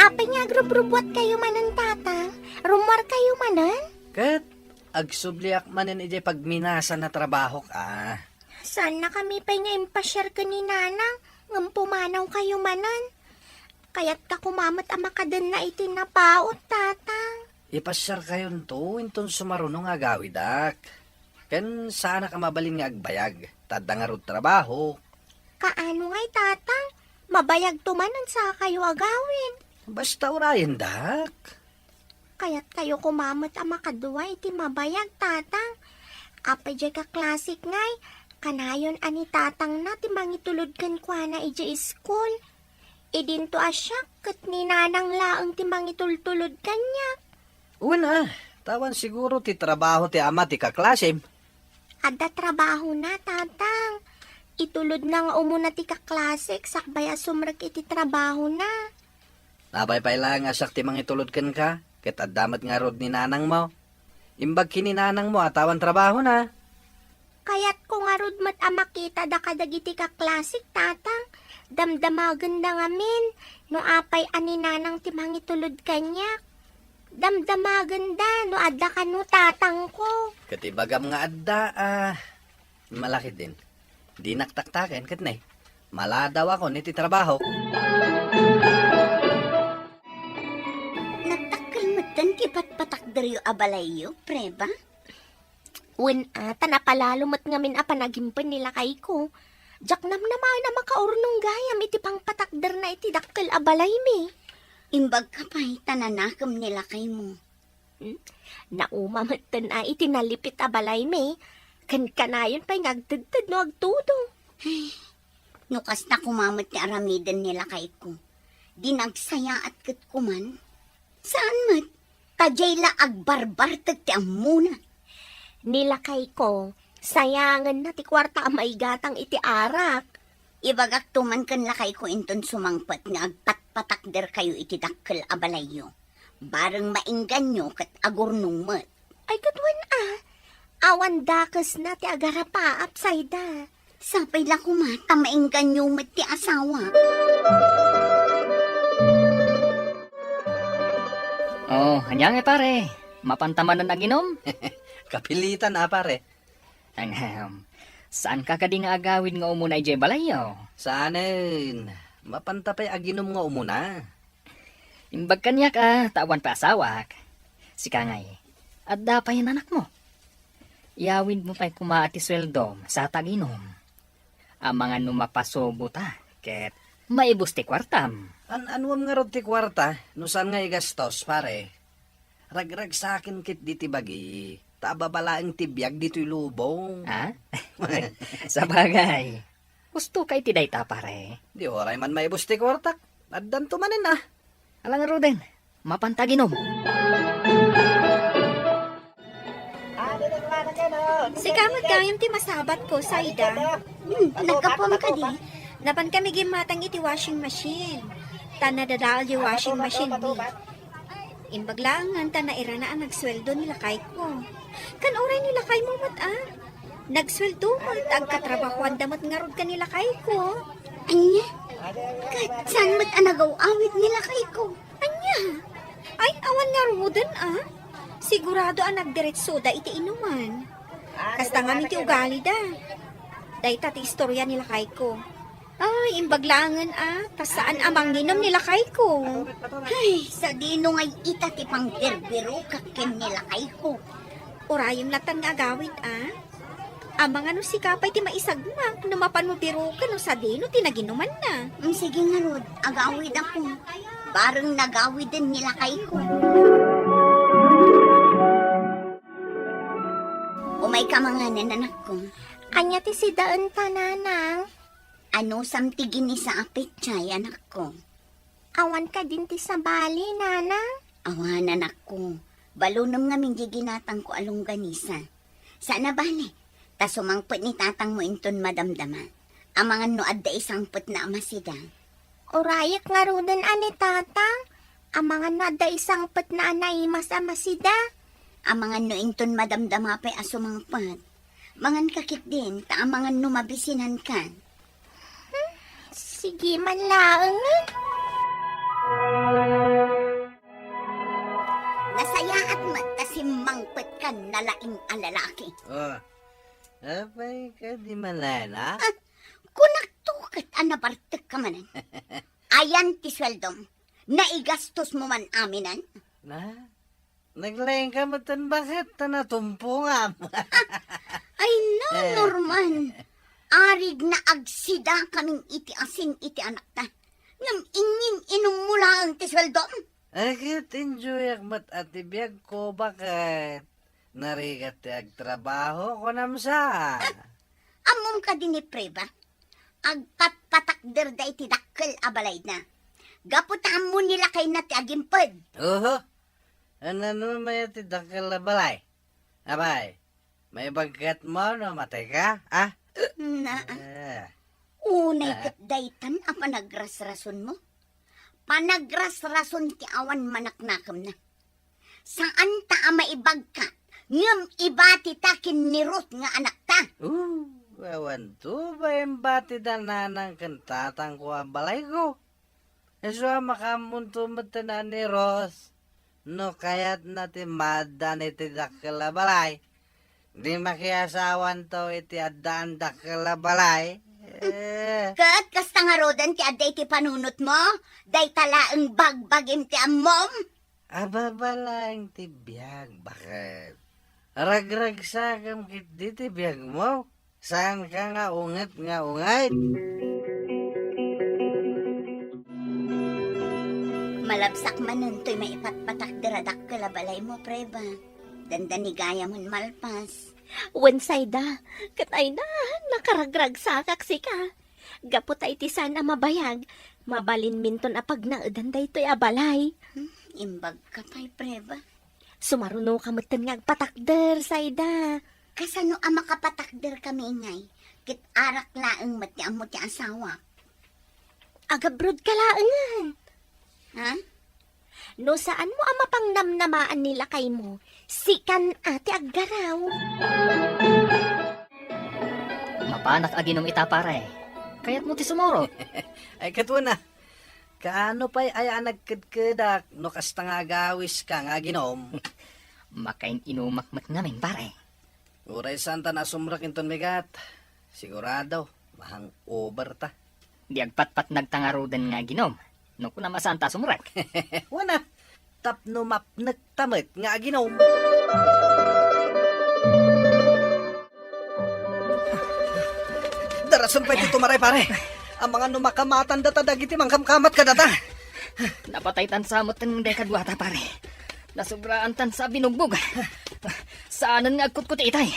Apay nga agrubrubuatkayo manen, Tatang? Rummuarkayo manen? Ket agsubliak manen idiay pagminasan a trabahok, a. Saannakami pay nga impasiar ken ni Nanang, ngem pumanawkayo manen. Kayatka koma met a makadenna iti napaut, Tatang. Ipasiarkayonto inton sumaruno nga agawidak. Ken saanak a mabalin nga agbayag, ta adda ngarud trabahok. Kaano ngay, Tatang? Mabayagto manen sakayo agawid. Basta urayendak. Kayatkayo koma met a makadua iti mabayag, Tatang. Apay diay kaklasek ngay, kanayon a ni Tatangna ti mangitulod kenkuana idiay iskul. Idinto a siak ket ni Nanang laeng ti mangitultulod kaniak. Wen a, ta awan siguro ti trabaho ti ama ti kaklasem. Adda trabahona, Tatang. Itulodna nga umuna ti kaklasek sakbay a sumrek iti trabahona. Napay pay laeng a siak ti mangitulod kenka, ket adda met ngarud ni nanangmo. Imbag ken ni nanangmo a ta awan trabahona. Kayatko ngarud met a makita dagiti kaklasek, Tatang. Damdamagenda ngamin no apay a ni Nanang ti mangitulod kaniak. Damdamagenda no adda kano tatangko. Ket ibagam nga adda, a, malakidin. Dinak taktaken ket ne, maladawakon iti trabahok. Nagdakkel metten ti patpatakderyo a balayyo, Preba? Wen a, ta napalalo met ngamin a panagimped ni lakayko. Diak namnamaen a makaurnong gayam iti pangpatakderna iti dakkel a balaymi. Imbagka pay ta nanakem ni lakaymo. Hmm? Nauma metten a iti nalipit a balaymi. Ken kanayon pay nga agtedted no agtudo. Ay, no kasta koma met ti aramiden ni lakayko, di nagsayaat ket kuman. Saan met, ta diay la agbarbartek ti ammona. Ni lakayko, sayangenna ti kuarta a maigatang iti arak. Ibagakto man ken lakayko inton sumangpet nga agpatpatakderkayo iti dakkel a balayyo. Bareng maingganyo ket agurnong met. Ay, ket wen a, awan dakesna ti agarapaap, Sayda. Sapay la koma ta maingganyo met ti asawa. Oh, ania ngay, pare? Mapanta manen aginom? Kapilitan a, pare. Ahem. Saanka kadi nga agawid nga umuna idiay balayyo? Saanen. Mapanta pay aginom nga umuna. Imbag kaniak a, ta awan pay asawak. Sika ngay, adda pay nanakmo. Iyawidmo pay koma ti sueldom sa ta aginom. Amangan no mapasubo ta, ket maibus ti kuartam. An-anuam ngarud ti kuarta, no saan nga igastos, pare? Ragragsaken ketdi ti bagi, ta ababa laeng ti biag ditoy lubong. Ha? Sabagay. Gustoka iti dayta, pare? Di uray man maibus ti kuartak. Addanto manen a. Ala ngaruden, mapanta aginom. Sika met gayam ti masabatko, Sayda. Hmm, naggapuam kadi? Napan kami gimmatang iti washing machine. Ta nadadael ti washing machine mi. Imbag laengen ta nairana a nagsueldo ni lakayko. Ken uray ni lakaymo met a. Nagsueldo met, agkatrabahoanda met ngarud ken ni lakayko. Ania? Ket saan met a nagaw-awid ni lakayko? Ania? Ay, awan ngaruden a. Sigurado a nagdiretsoda iti inuman. Kasta ngamin ti ugalida. Dayta ti istoria ni lakayko. Ay, imbag laengen a, ta saan a manginom ni lakayko. Ay, sadino ngay ita ti pangbirbirokak ken ni lakayko? Urayem latan nga agawid a. Amangan no sika pay ti maisagmak no mapanmo biroken no sadino ti naginumanna. Mm, sige ngarud, agawidakon. Bareng nagawiden ni lakayko. Umayka manganen, anakko. Ania ti sidaenta, nanang? Anusam ti ginisa a pechay, anakko? Awan kadin ti sabali, nanang? Awan, anakko. Balonem ngamin diay ginatangko a longganisa. Saan a bale, ta sumangpet ni tatangmo inton madamdama. Amangan no adda isangpetna a masida. Urayek ngaruden a ni tatang. Amangan no adda isangpetna a naimas a masida. Amangan no inton madamdama pay a sumangpet. Manganka ketdin, ta amangan no mabisinanka. Hmm, sige man laeng, eh. Nasayaat met ta simmangpetkan nalaing a lalaki. Oh, apay kadi manen a? Ah, kunakto ket a nabartekka manen. Ayan ti sueldom. Naigastosmo man aminen? Na? Naglaingka metten baket ta natumpongam. Ay, no, eh. Norman. Arig na agsida kamin iti asin iti anakta. Ngem ingin-inummo laeng ti sueldom. Ket enjoyak met a ti biagko, baket. Narigat ti agtrabaho, kunam sa. Ammom kadi ni Preba? Agpatpatakder da iti dakkel a balayna. Gapu ta ammo ni lakayna ti agimped. Oho. An-ano met ti dakkel a balay? Apay, maibagkatmo no mateka, a? Na, eh. Unay ket daytan a panagrasrasonmo. Panagrasrason ti awan manaknakemna. Saanta a maibagka, ngem ibatita ken ni Ruth nga anakta. Oh, Awanto bain batida nanang ken tatangko a balayko. Isu a makaammonto metten a ni Ros no kayatna ti maaddaan iti dakkel a balay. Di makiasawanto iti addaan dakkel a balay. Eh. Ket kasta ngaruden ti adda iti panunotmo? Dayta laeng bagbagim ti ammom? Ababa laeng ti biag, baket. Ragragsakam ketdi ti biagmo. Saanka nga unget nga unget. Malabsak manen toy maipatpatakder a dakkel a balaymo, Preba. Dandanigayamon malpas. Wen, Sayda, ket ayna, nakaragragsakak sika. Gapu ta iti saan a mabayag, mabalinminton a pagnaedan daytoy a balay. Hmm, imbagka pay, Preba. Sumarunoka metten nga agpatakder, Sayda. Kasano a makapatakderkami ngay? Ket arak laeng met ti ammo ti asawa. Agabrodka laengen. Ha? No saanmo a mapangnamnamaan ni lakaymo, sikan a ti aggaraw. Mapanak aginom ita, pare. Kayatmo ti sumurot? Ay, ket wen a. Kaano pay aya a nagkedkedak no kasta nga agawiska nga aginom? Makain-inumak met ngamin, pare. Uray saanta a sumrek inton migat, sigurado, mahang over ta. Di agpatpatnag ta ngaruden nga aginom, no kunam a saanta a sumrek. Wen a, tapno mapnek ta met nga aginom. Darasen pay ti tumaray, pare. Amangan no makamatanda ta dagiti mangkamkamat kadata. Napataytan sa met dayta kaduata, pare. Nasobraan tan sa binugbog. Saanen nga agkutkuti itay.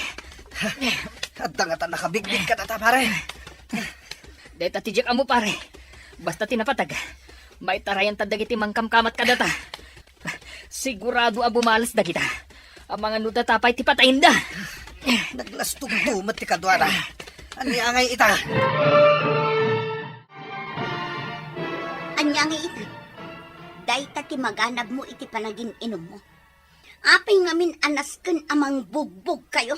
Adda ngata nakabigbig kadata, pare. Dayta ti diak ammo, pare. Basta ti napateg, maitarayan ta dagiti mangkamkamat kadata. Sigurado a bumales dagita. Amangan no data pay ti patayenda. Naglastogto met ti kaduada. Ania ngay ita? Ania ngay ita? Dayta ti maganabmo iti panagin-inummo. Apay ngamin a nasken a mangbugbogkayo?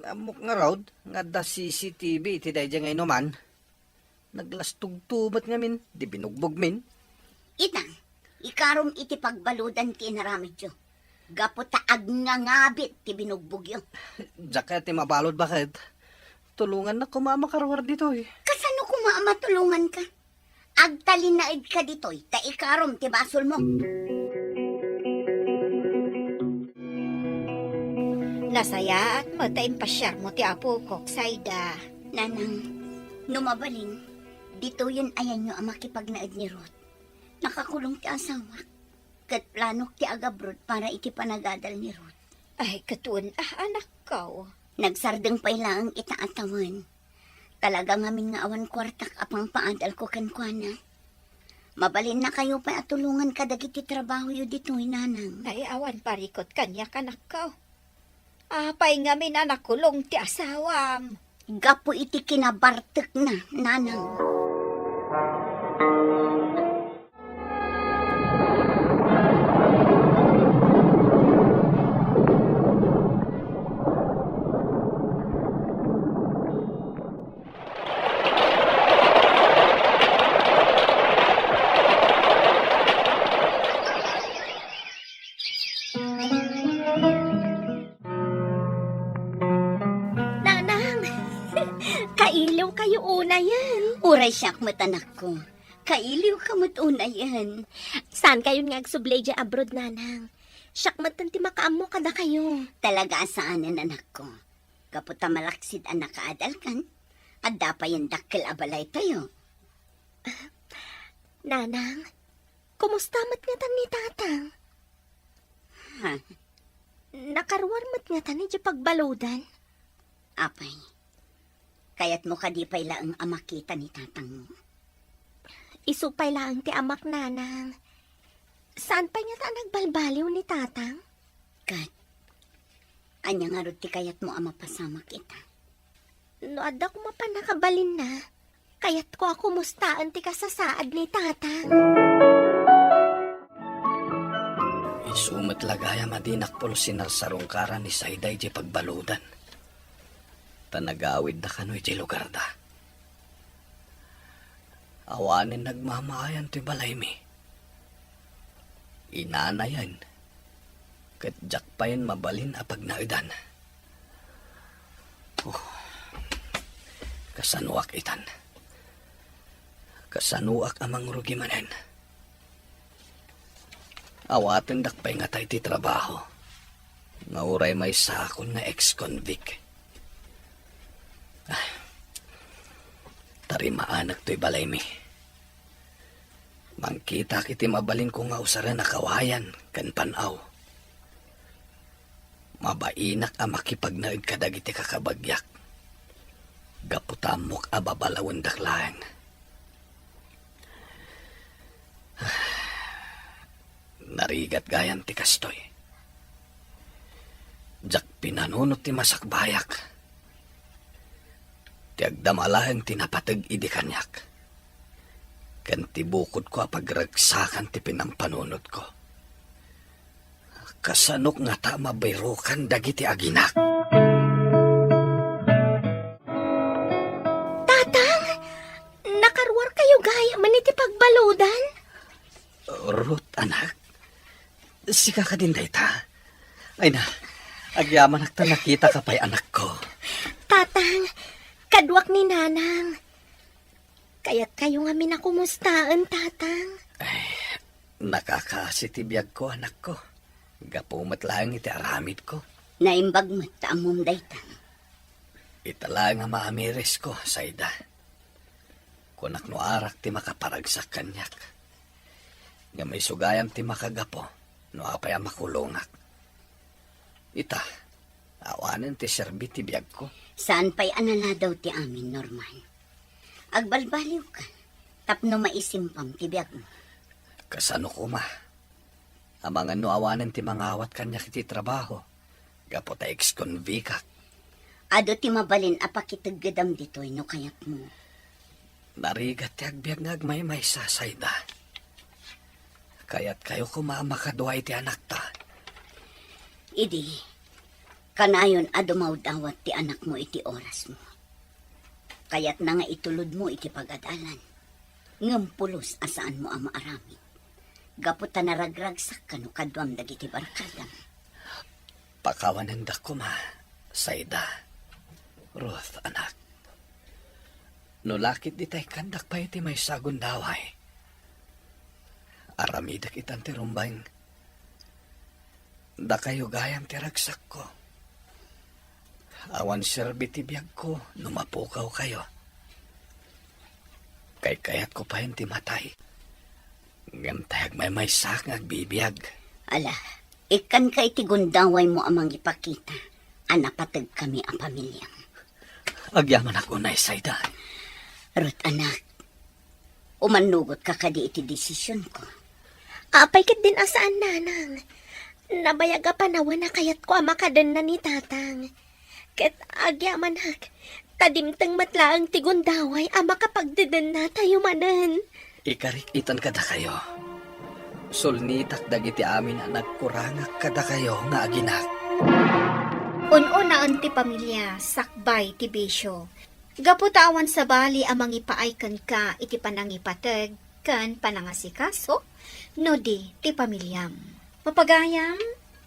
Ammok ngarud nga adda C C T V iti daydiay nga inuman. Naglastogto met ngamin, di binugbogmin. Ita, ikarom iti pagbaludan ti inaramidyo. Gapu ta agngangabit ti binugbogyo. Diak kayat ti mabalud, baket. Tulongannak koma a makaruar ditoy. Kasano koma a matulonganka? Agtalinaedka ditoy, ta ikarom ti basolmo. Nasayaat met ta impasiarmo ti apokok, Sayda. Nanang, no mabalin, ditoyen ayanyo a makipagnaed ni Ruth. Nakakulong ti asawak, ket planok ti agabrod para iti panagadal ni Ruth. Ay, ket wen a, anakko. Nagsardeng pay laeng ita a tawen. Talaga ngamin nga awan kuartak a pangpaadalko kenkuana. Mabalinnakayo pay a tulongan kadagiti trabahoyo ditoy, Nanang. Ay, awan parikut kaniak, anakko. Apay ngamin a nakulong ti asawam? Gapu iti kinabartekna, Nanang. Nanang, kailiwkayo unayen. Uray siak met, anakko. Kailiwka met unayen. Saankayon nga agsubli idiay abroad, Nanang. Siak metten ti makaammo kadakayo. Talaga a saanen, anakko. Gapu ta malaksid a nakaadalkan, adda payen dakkel a balaytayo. Nanang, kumusta met ngatan ni Tatang? Ha? Nakaruar met ngatan idiay pagbaludan? Apay, kayatmo kadi pay laeng a makita ni Tatangmo? Isu pay laeng ti amak, Nanang. Saan pay ngata a nagbalbaliw ni Tatang? Ket, ania ngarud ti kayatmo a mapasamak ita? No adda koma pannakabalinna, kayatko a kumustaen ti kasasaad ni Tatang. Isu met la gayam a dinak pulsin a sinarsarungkaran ni Sayda idiay pagbaludan. Ta nagawidda kano iti lugarda. Awanen nagmamaayan toy balaymi. Inanayen, ket diak payen mabalin a pagnaedan. Oh, kasanoak itan? Kasanoak a mangrugi manen? Awatendak pay ngata iti trabaho nga uray maysakon nga ex-convict. Ah, tarimaanek toy balaymi. Mangkitak iti mabalinko nga usaren a kawayan ken pan-aw. Mabainak a makipagnaed kadagiti kakabagiak gapu ta ammok a babalawendak laeng. Narigat gayam ti kastoy. Diak pinanunot ti masakbayak. Ti agdama laeng ti napateg idi kaniak, ken ti bukodko a pagragsakan ti pinampanunotko. Kasanok ngata mabirukan dagiti aginak? Tatang, nakaruarkayo gayam iti pagbaludan? Ruth, anak, sika kadin dayta? Ay na, agyamanak ta nakitaka pay, anakko. Tatang, kaduak ni Nanang. Kayatkayo ngamin a kumustaen, Tatang? Ay, nakakaasi ti biagko, anakko. Gapu met laeng iti aramidko. Naimbag met ta ammom dayta. Ita laeng a maamiresko, Sayda. Kunak no arak ti makaparagsak kaniak. Ngem isu gayam ti makagapu no apay a makulongak. Ita, awanen ti serbi ti biagko. Saan pay a naladaw ti amin, Norman. Agbalbaliwka tapno maisimpam ti biagmo. Kasano koma? Amangan no awanen ti mangawat kaniak iti trabaho gapu ta ex-convictak. Adu ti mabalin a pakiteggedam ditoy no kayatmo. Narigat ti agbiag nga agmaymaysa, Sayda. Kayatkayo koma a makadua iti anakta. Idi, kanayon a dumawdawat ti anakmo iti orasmo. Kayatna nga itulodmo iti pagad-alan, ngem pulos a saanmo a maaramid. Gapu ta naragragsak kano kaduam dagiti barkadam. Pakawanendak koma, Sayda. Ruth, anak. No lakit ditay, kandak pay iti maysa a gundaway. Aramidek itan ti rumbeng. Dakayo gayam ti ragsakko. Awan serbi ti biagko no mapukawkayo. Kaykayatko payen ti matay. Ngem tay agmaymaysaak nga agbibiag. Ala, ikkanka iti gundawaymo a mangipakita a napategkami a pamiliam. Agyamanak unay, Sayda. Ruth, anak, umannugotka kadi iti desisionko? Apay ketdin a saan, Nanang? Nabayag a panawen a kayatko a makadenna ni Tatang. Ket agyamanak, ta dimteng met laeng ti gundaway a makapagdedennatayo manen. Ikarik itan kadakayo. Sulnitak dagiti amin a nagkurangak kadakayo nga aginak. Un-unaen ti pamilia sakbay ti bisio. Gapu ta awan sabali a mangipaay kenka iti panangipateg ken panangasikaso, no di ti pamiliam. Papagayam,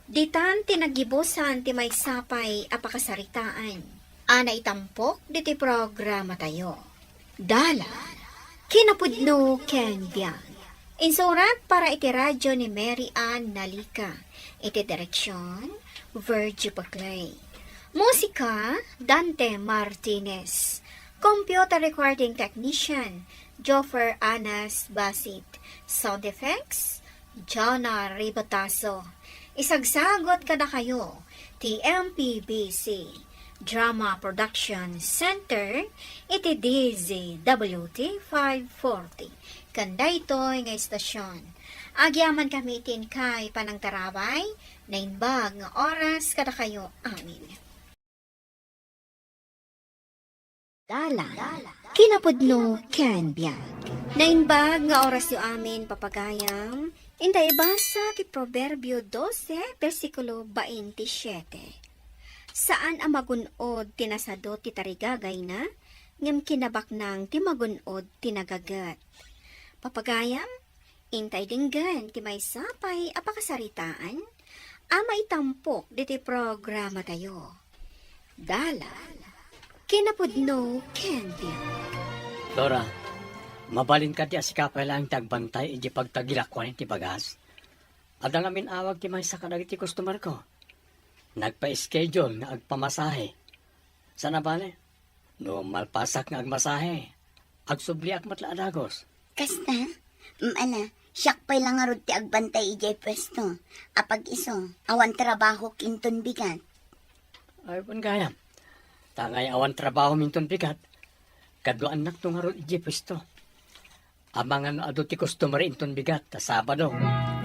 ditan ti naggibusan ti maysa pay a pakasaritaan a naitampok ditoy programatayo. Dalan, kinapudno ken biag. Insurat para iti radio ni Mary Ann Nalica. Iti direksyon, Virgie Paclay. Musika, Dante Martinez. Computer recording technician, Joffer Anas Basit. Sound effects, Jonah Ribatazo. Isagsagot kadakayo ti M P B C Drama Production Center iti D Z W T five forty. Ken daytoy nga istasyon, agyamankami iti inkay panangtarabay, naimbag nga oras kadakayo amin. Dalan, kinapudno ken biag. Naimbag nga orasyo amin, papagayam. Inta ibasa ti Proverbio doce, bersikulo veintisiete. Saan a magun-od ti nasadut ti tarigagayna, ngem kinabaknang ti magun-od ti nagaget. Papagayam, intay denggen ti maysa pay a pakasaritaan a maitampok ditoy programatayo. Dalan, kinapudno ken biag. Flora, mabalin kadi a sika pay laeng ti agbantay idiay pagtagilakuan iti bagas? Adda ngamin awag ti maysa kadagiti customer-ko. Nagpa-schedule nga agpamasahe. Saan a bale, no malpasak nga agmasahe, agsubliak met la a dagus. Kasta? Mm, ala, siak pay la ngarud ti agbantay idiay puesto. Apag isu, awan trabahok inton bigat. Ay, wen gayam. Ta ngay awan trabahom inton bigat, kaduaannakto ngarud idiay puesto. Amangan no adu ti customer inton bigat ta Sabado.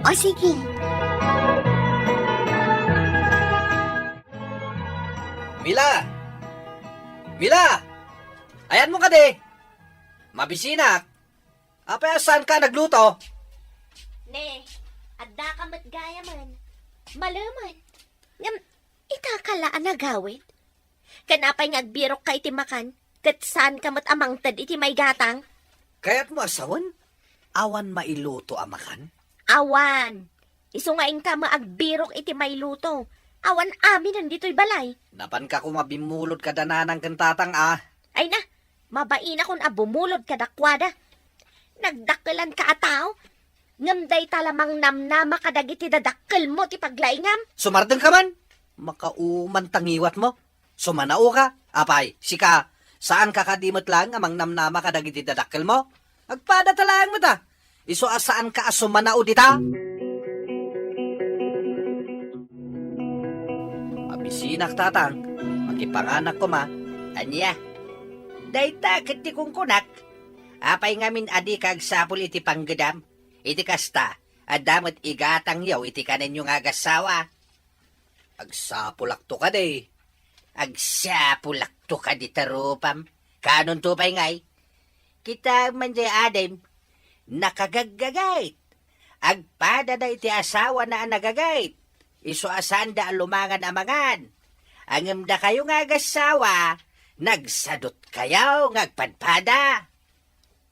O, sige. Mila! Mila! Ayanmo kadi? Mabisinak. Apay a saanka a nagluto? Ne, addaka met gayamen. Malemen. Ngem, itaka la a nagawid? Ken apay nga agbirokka iti makan, ket saanka met a mangted iti maigatang? Kayatmo a sawen? Awan mailuto a makan? Awan. Isu nga inka met agbirok iti mailuto. Awan aminen ditoy balay. Napanka koma bimmulod kada nanang ken tatang a. Ay na, mabainakon a bumulod kadakuada. Nagdakkelanka a tao, ngem dayta la mangnamnama kadagiti dadakkelmo ti paglaingam. Sumardengka man. Makauman ta ngiwatmo. Sumanaoka? Apay, sika, saanka kadi met laeng a mangnamnama kadagiti dadakkelmo? Agpadata laeng met a. Isu a saanka a sumanao dita? Mabisinak, tatang. Makipanganak koma. Ania? Dayta ket ti kunkunak. Apay ngamin a dika agsapul iti panggedam? Iti kasta, adda met igatangyo iti kanenyo nga agassawa. Agsapulakto kadi. Agsapulakto kadi ta rupam. Kanonto pay ngay? Kita man jay adim, nakagaggagayt. Agpadada iti asawana a nagagayt. Isu a saanda a lumangan a mangan. Ngem dakayo nga agassawa, nagsadutkayo nga agpadpada.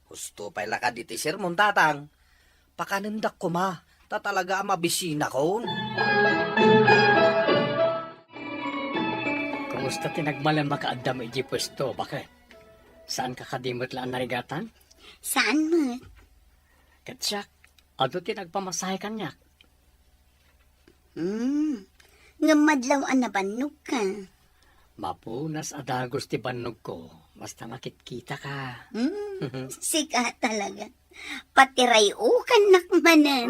Husto pay la kadi ti sermon, tatang. Pakanendak koma, ta talaga a mabisinakon. Kumusta ti nagmalem a kaadda mo idiay puesto, baket? Saanka kadi met la a narigatan? Saan met. Ket siak, adu ti nagpamasahe kaniak. Hmm, ngem madlaw a nabannogka. Mapunas a dagus ti bannogko, basta makitkitaka. Hmm, sika talaga. Patiray-okannak manen.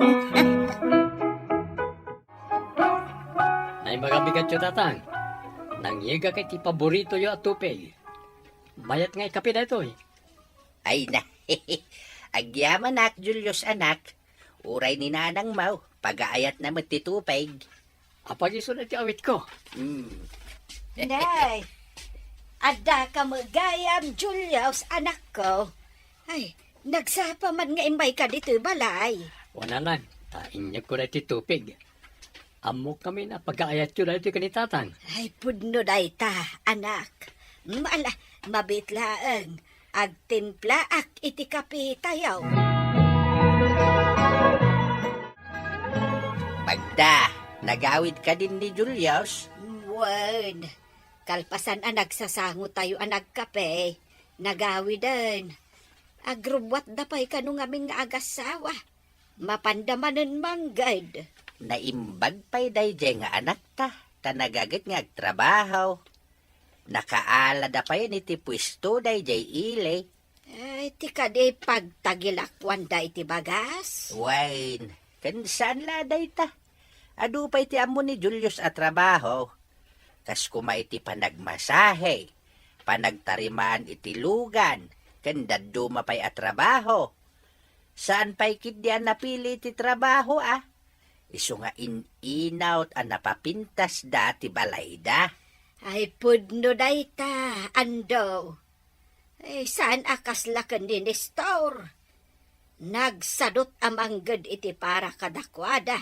Naimbag a bigatyo, tatang. Nangyegak iti paboritoyo a tupig. Mayat nga ikapi daytoy. Ay na. Agyamanak, Julius, anak. Uray ni nanangmo, pagaayatna met ti tupig. Apag isu daytoy awitko. Hmm. Nay, addaka met gayam, Julius, anakko. Ay, nagsapa man nga immayka ditoy balay. Wen, ta inyegko daytoy tupig. Ammok ngamin a pagaayatyo daytoy ken ni tatang. Ay, pudno dayta, anak. Mm, ala, mabiit laeng. Agtimplaak iti kapitayo. Magda, nagawid kadin ni Julius? Wen, kalpasan a nagsasangotayo a nagkape, nagawiden. Agrubbuatda pay kano ngamin nga agassawa. Mapanda manen mangged. Naimbag pay daydiay nga anakta, ta nagaget nga agtrabaho. Nakaalada pay iti puesto daydiay ili. Ay, ti kadi pagtagilakuanda iti bagas? Wen, ken saan la dayta. Adu pay ti ammo ni Julius a trabaho. Kas koma iti panagmasahe, panagtarimaan iti lugan, ken dadduma pay a trabaho. Saan pay ketdi a napili ti trabaho a? Isu nga in-inawt a napapintasda ti balayda. Ay, pudno dayta, ando. Eh, saan a kasla ken ni Nestor? Nagsadut a mangged iti para kadakuada.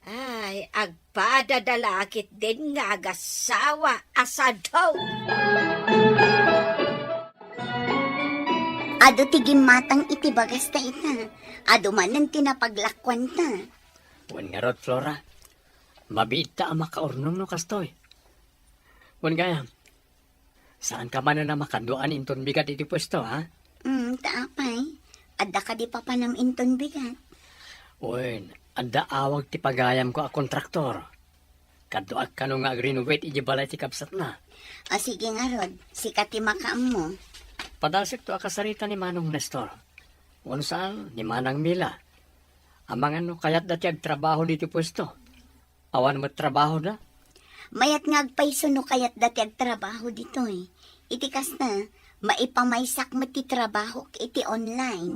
Ay, agpada da la ketdin nga agassawa a sado. Adu ti gimmatang iti bagas ta ita. Adu manen ti napaglakuanta. Wen ngarud, Flora, mabiit ta a makaurnong no kastoy. Wen gayam, saanka manen a makaduaan inton bigat iti puesto, ha? Mm, ta apay, adda kadi papanam inton bigat? Wen, adda awag ti pagayamko a kontraktor. Kaduak kano nga agrenovate iti balay ti kabsatna. A, sige ngarud, sika ti makaammo. Padasekto a kasarita ni Manong Nestor. Wenno saan, ni Manang Mila. Amangan no kayatda ti agtrabaho ditoy puesto. Awan met trabahoda? Mayat nga agpayso no kayatda ti agtrabaho ditoy. Iti kasta, maipamaysak met ti trabahok iti online.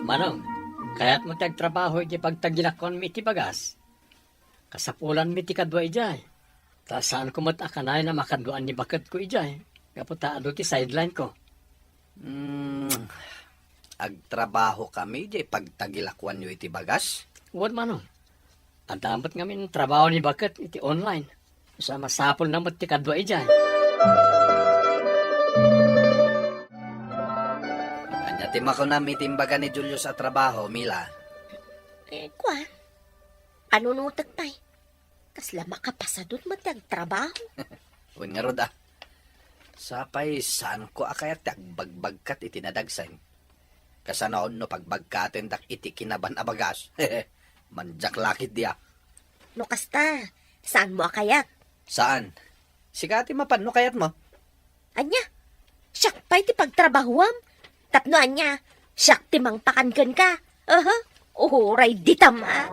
Manong, kayatmo ti agtrabaho iti pagtagilakuanmi iti bagas? Kasapulanmi ti kadua idiay. Ta saanko met a kanayon a makaduaan ni baketko idiay, gapu ta adu ti sideline ko. Hmm, agtrabaho kami idiay pagtagilakuanyo iti bagas? Wen, Manong. Adda met ngamin trabaho ni baket iti online. Sa masapulna met ti kadua idiay. Ania ti makunam iti imbaga ni Julius a trabaho, Mila? Eh, kua, panunotek pay. Kasla makapasadut met ti agtrabaho. Wen ngarud, a. Sapay, saanko a kayat ti agbagbagkat iti nadagsen. Kasano no pagbagkatendak iti kinaban a bagas? Mandiak la ketdi, a. No kasta, saanmo a kayat? Saan? Sika ti mapan no kayatmo. Ania? Siak pay ti pagtrabahuam? Tapno ania, siak ti mangpakan kenka? Aha, uray ditam, a.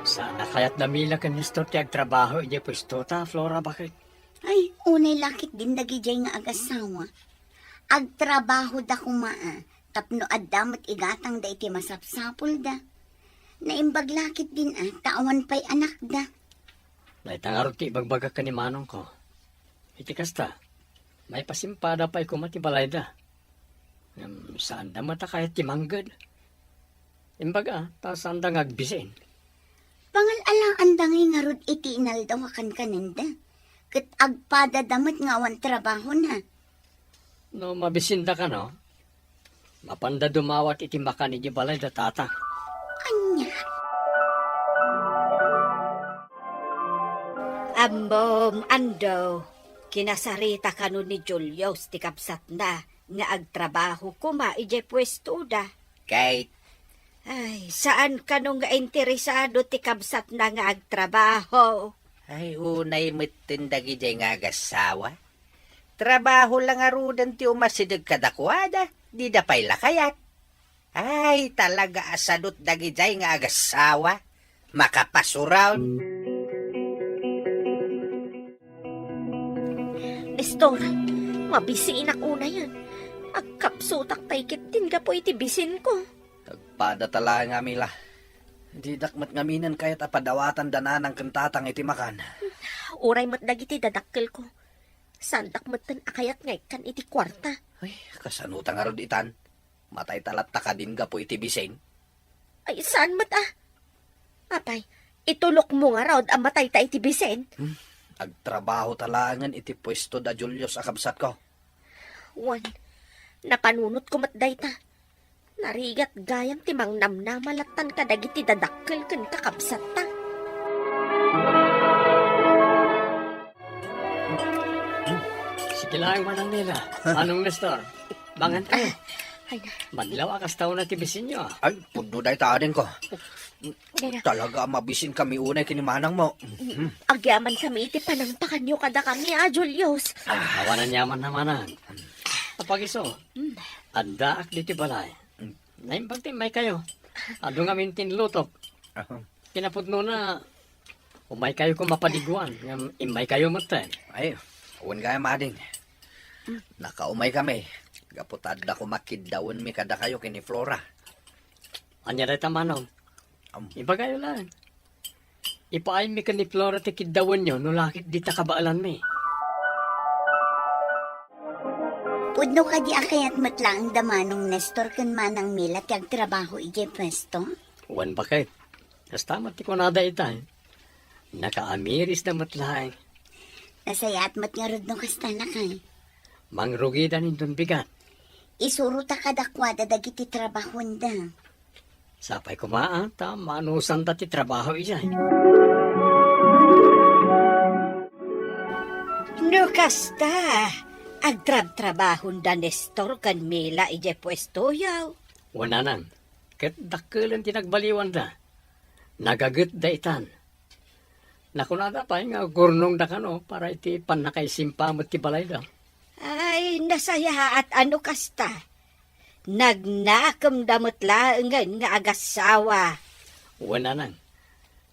Saan a kayat da Mila ken Nestor ti agtrabaho idiay puestota, Flora, baket? Ay, unay la ketdin dagidiay nga agassawa. Agtrabahoda koma, a, tapno adda met igatangda iti masapsapulda. Naimbag la ketdin, a, ta awan pay anakda. Dayta ngarud ti ibagbagak ken ni manongko. Iti kasta, maipasimpada pay koma ti balayda. Ngem saanda met a kayat ti mangged. Imbaga, ta saanda nga agbisin. Pangal-alaanda ngay ngarud iti inaldaw a kankanenda, ket agpadada met nga awan trabahona. No mabisinda kano, mapanda dumawat iti makan iti balay da tata. Ania? Ammom, Ando, kinasarita kano ni Julius ti kabsatna nga agtrabaho koma idiay puestoda. Kay, ay, saan kano nga interesado ti kabsatna nga agtrabaho? Ay, unay metten dagidiay nga agassawa. Trabaho la ngaruden ti umasideg kadakuada, dida pay la kayat. Ay, talaga a sadut dagidiay nga agassawa. Makapasuraw. Nestor, mabisiinak unayen. Agkapsutak pay ketdin gapu iti bisinko. Agpadata laeng, Mila. Didak met ngaminen kayat a padawatan da nanang ken tatang iti makan. Uray met dagiti dadakkelko. Saandak metten a kayat nga ikkan iti kuarta. Ay, kasano ta ngarud itan? Matayta latta kadin gapu iti bisin? Ay, saan met a? Apay, itulokmo ngarud a matayta iti bisin? Hmm, agtrabahota laengen iti puesto da Julius a kabsatko. Wen, napanunotko met dayta. Narigat gayam ti mangnamnama lattan kadagiti dadakkel ken kakabsatta. Sige laeng, Manang Nela. Manong Nestor, mangan kayo. Ay, na. Madlaw a kasta una ti bisinyo, a. Ay, pudno dayta, adingko. Dayta. Talaga a mabisinkami unay ken ni manangmo. Mm. Agyaman kami iti panangpakanyo kadakami, a, Julius. Ah, awan a yaman a manang. Apagiso, mm, addaak ditoy balay. Mm. Naimbag ti immaykayo. Adu ngamin ti inlutok. Aha. Kinapudnona, umaykayo koma padiguan, ngem immaykayo metten. Ay, wen gayam, ading. Nakaumay kami. Gapu ta adda koma kiddawenmi kadakayo ken ni Flora. Ania dayta, manong? Am. Ibagayo laeng. Ipaaymi ken ni Flora ti kiddawenyo no la ket dita kabaelanmi. Pudno kadi a kayat met laeng da Manong Nestor ken Manang Mila ti agtrabaho idiay puesto? Wen, baket. Kasta met ti kunada ita, eh. Nakaamirisda met laeng. Nasayaat met ngarud no kasta, lakay. Mangrugida inton bigat. Isurota kadakuada dagiti trabahoenda. Sapay koma, ah, ta maanusanda ti trabaho idiay. No kasta, agtrabtrabahon da Nestor ken Mila idiay puestoyo. Wen, nanang, ket dakkelen ti nagbaliwanda. Nagagetda itan. Nakunada pay nga agurnongda kano para iti pannakaisimpa met ti balayda. Ay, nasayaat a no kasta. Nagnakemda met laengen nga agassawa. Wen, nanang,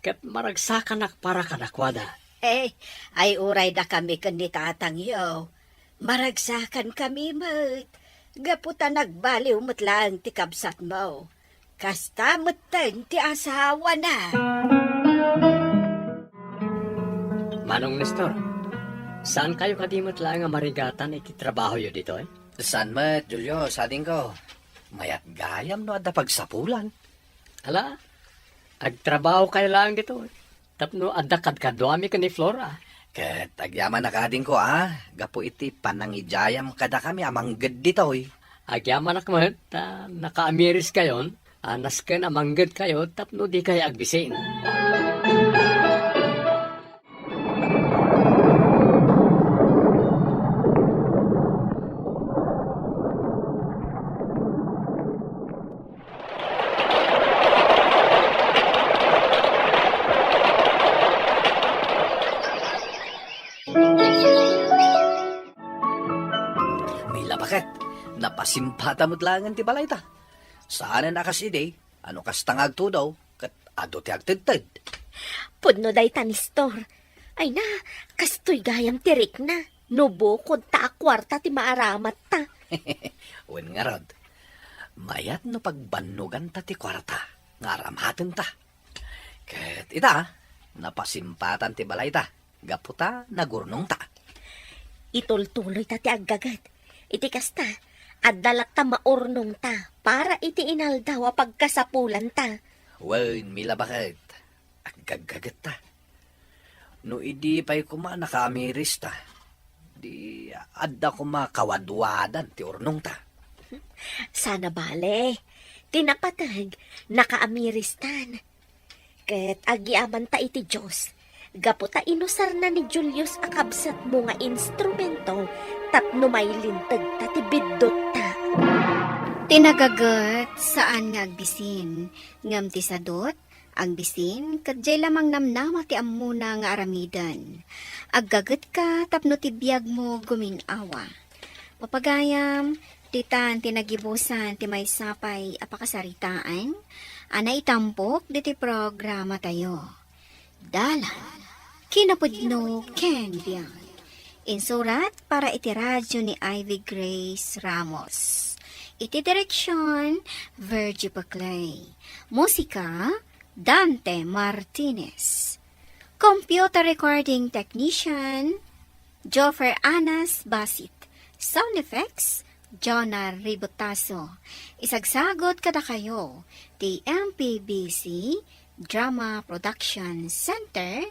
ket maragsakanak para kadakuada. Eh, ay uray dakami ken ni tatangyo. Maragsakankami met, gapu ta nagbaliw met laeng ti kabsatmo. Kasta metten ti asawana. Manong Nestor, saankayo kadi met laeng a marigatan iti trabahoyo ditoy? Saan met, Julio, sadingko. Mayat gayam no adda pagsapulan. Ala, agtrabahokayo laeng ditoy. Tapno adda kadkaduami ken ni Flora. Ket agyamanak adingko, a, gapu iti panangidiayam kadakami a mangged ditoy. Agyamanak met ta nakaamiriskayon a nasken a manggedkayo tapno dikayo agbisin. Mila, baket, napasimpata met laengen ti balayta. Saanen a kas idi, a no kasta nga agtudo, ket adu ti agtedted. Pudno dayta, Nestor. Ay na, kastoy gayam ti rikna. No bukod ta a kuarta ti maaramatta. Wen ngarud, mayat no pagbannoganta ti kuarta nga aramatenta. Ket ita, napasimpatan ti balayta, gapu ta nagurnongta. Itultuloyta ti aggaget. Iti kasta, adda latta maurnongta para iti inaldaw a pagkasapulanta. Wen, Mila, baket, aggaggagetta. No idi pay koma nakaamirista, di adda koma kawadwadan ti urnongta. Sana bale, ti napateg, nakaamiristan. Ket agyamanta iti Dios, gapu ta inusarna ni Julius a kabsatmo nga instrumento tapno mailintegta ti biddutta. Ti nagaget, saan nga agbisin, ngem ti sadut, agbisin, ket diay la mangnamnama ti ammona nga aramiden. Aggagetka tapno ti biagmo gumin-awa. Papagayam, ditan ti nagibusan ti maysa pay a pakasaritaan a naitampok diti programatayo. Dalan, kinapudno ken biag. Insurat para iti radio ni Ivy Grace Ramos. Iti direksyon, Virgie Paclay. Musika, Dante Martinez. Computer recording technician, Joffer Anas Basit. Sound effects, Jonah Ributaso. Isagsagot kadakayo ti M P B C Drama Production Center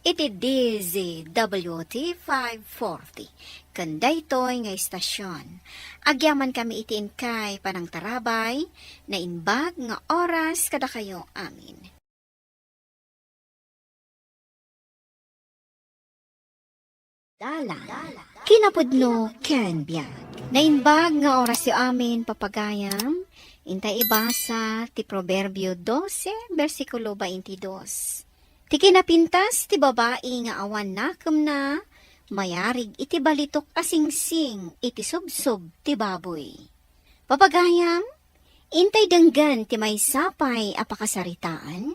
iti D Z W T five forty. Ken daytoy nga istasyon, agyamankami iti inkay panangtarabay, naimbag nga oras kadakayo amin. Dalan, kinapudno ken biag. Naimbag nga orasyo amin, papagayam, intay ibasa ti Proverbio doce, bersikulo baintidos. Ti kinapintas ti babai nga awan nakemna, mayarig iti balitok a singsing iti subsob ti baboy. Papagayam, intay denggen ti maysa pay a pakasaritaan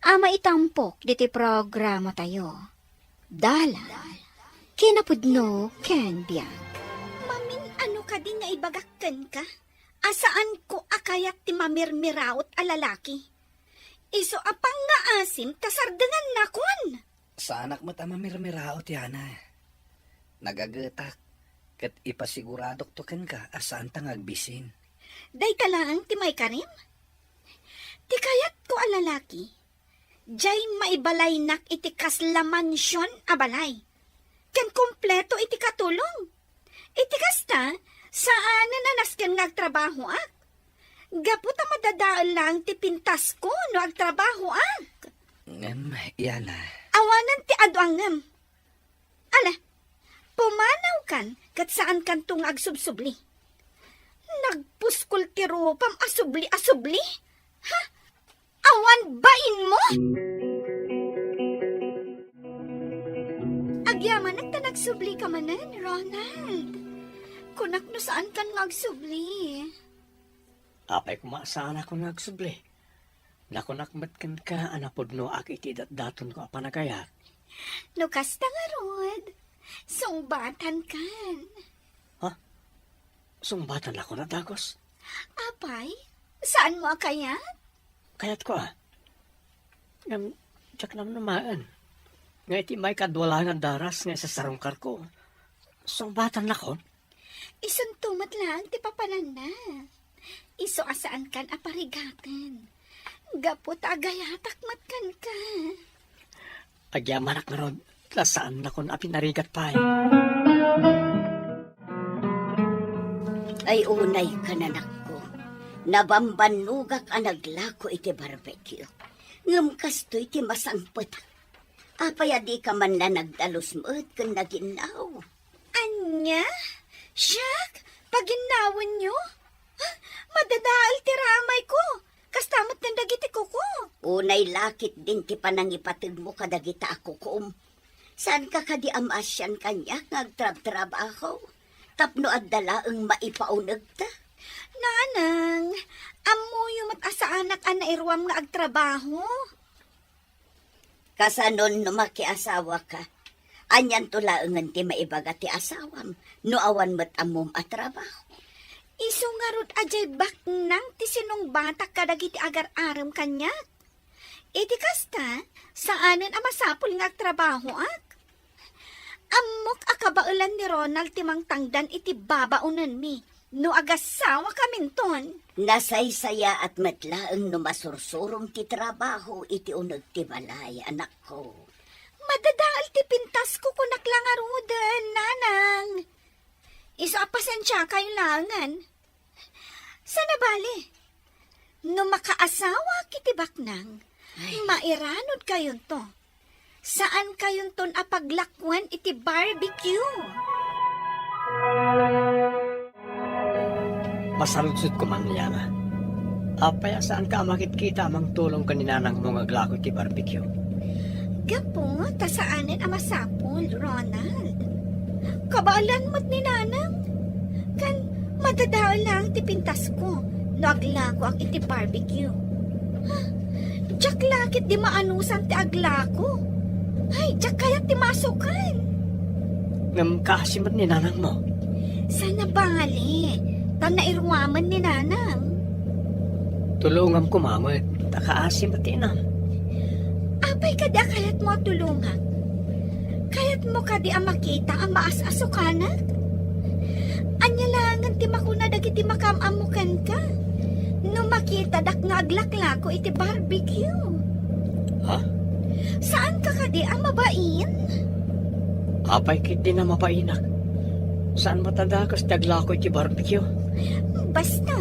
a maitampok diti programatayo. Dalan, kinapudno ken biag. Mamin-ano kadi nga ibagak kenka a saanko a kayat ti mamirmiraot a lalaki? Isu a pangngaasim ta sardengannakon. Saanak met a mamirmiraot, Yana. Nagagetak, Ket ipasiguradokto kenka a saanta nga agbisin. Dayta laeng ti maikarim? Ti kayatko a lalaki, diay maibalaynak iti kasla mansion a balay, ken kompleto iti katulong. Iti kasta, saanen a nasken nga agtrabahoak. Gapu ta madadael laeng ti pintasko no agtrabahoak. Ngem, Yana. Awanen ti adu a ngem. Ala, pumanawkan ket saankanto nga agsubsubli. Nagpuskol ti rupam a subli a subli? Ha? Awan bainmo? Agyamanak ta nagsublika manen, Ronald. Kunak no saankan nga agsubli. Apay koma a saanakon nga agsubli? Nakunak met kenka a napudnoak iti datdatonko a panagayat. No kasta ngarud, sungbatankan. Ha? Sungbatanakon a dagus? Apay, saanmo a kayat? Kayatko a. Ngem, diak namnamaen nga iti maikadua laeng a daras nga isasarungkarko, sungbatannakon? Isunto met laeng ti papananna. Isu a saankan a parigaten. Gapu ta agayatak met kenka. Agyamanak ngarud, ta saannakon a pinarigat pay. Ay, unay ka, anakko. Nabambannogak a naglako iti barbecue. Ngem kastoy ti masangpetak. Apay a dika man la nagdalus met ken naginnaw? Ania? Siak? Paginnawenyo? Ha? Madadael ti ramayko. Kasta met ken dagiti kuko. Unay la ketdin ti panangipategmo kadagita a kukom. Saanka kadi a maasian kaniak nga agtrabtrabaho tapno adda laeng maipaunegta? Nanang, ammoyo met a saanak a nairuam nga agtrabaho. Kasanon no makiasawaka? Anianto laengen ti maibaga ti asawam no awan met ammom a trabaho? Isu ngarud a diay baknang ti sinungbatak kadagiti agar-arem kaniak. Iti kasta, saanen a masapul nga agtrabahoak. Ammok a kabaelan ni Ronald ti mangtangdan iti babaonenmi no agasawakaminton. Nasaysayaat met laeng no masursurom ti trabaho iti uneg ti balay, anakko. Madadael ti pintasko, kunak la ngaruden, nanang. Isu a pasensiakayo laengen. Sana bale, no makaasawaak iti baknang, ay, mairanudkayonto. Saankayonton a paglakuan iti barbecue. Masaludsodko man, Yana. Apay a saanka a makitkita a mangtulong ken ni nanangmo nga aglako iti barbecue? Gapu ta saanen a masapul, Ronald. Kabaelan met ni nanang. Ken madadael laeng ti pintasko no aglakoak iti barbecue. Ha? Diak la ketdi maanusan ti aglako. Ay, diak kayat ti masukan. Ngem kaasi met ni nanangmo? Sana bale, ta nairuamen ni nanang. Tulongam koma met, ta kaasi met ti inam. Apay kadi a kayatmo a tulongak? Kayatmo kadi a makita a maas-asukanak? Ania laengen ti makuna dagiti makaam-ammo kenka no makitadak nga aglaklako iti barbecue? Ha? Saanka kadi a mabain? Apay ketdi a mabainak? Saan met a dakes ti aglako iti barbecue? Basta,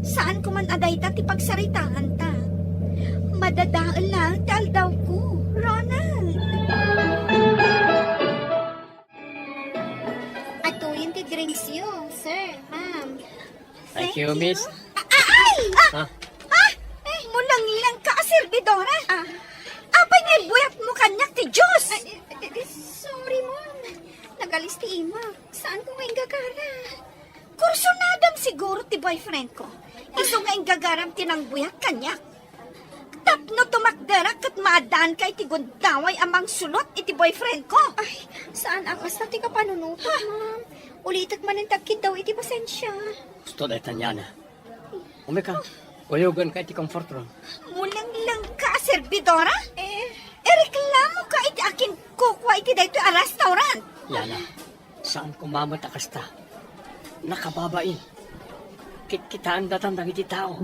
saanko man a dayta ti pagsaritaanta. Madadael laeng ti aldawko, Ronald. Atoyen ti drinksyo, sir, ma'am. Thank you, miss. A-, a-, ay! Ah! Ha? Ah! Eh, mulanglang ka a serbidora. Ah. Apay nga ibuyatmo kaniak ti juice? Ay, eh, eh, sorry, ma'am. Nagalis ti imak. Saanko nga inggagara? Kursunadam siguro ti boyfriend ko. Isu nga inggagaram ti nangbuyat kaniak. Tapno tumakderak ket maaddaanka iti gundaway a mangsulot iti boyfriend ko. Ay, saan a kasta ti kapanunotak, ma'am. Ulitek manen ti agkiddaw iti pasensia. Husto dayta, Yana. Umika, kuyogenka iti comfort room. Mulanglang ka a serbidora? Eh. Ireklamo ka iti akin kukua iti daytoy a restaurant. Yana, Saan koma met a kasta. Nakababain. Kitkitaendatan dagiti tao.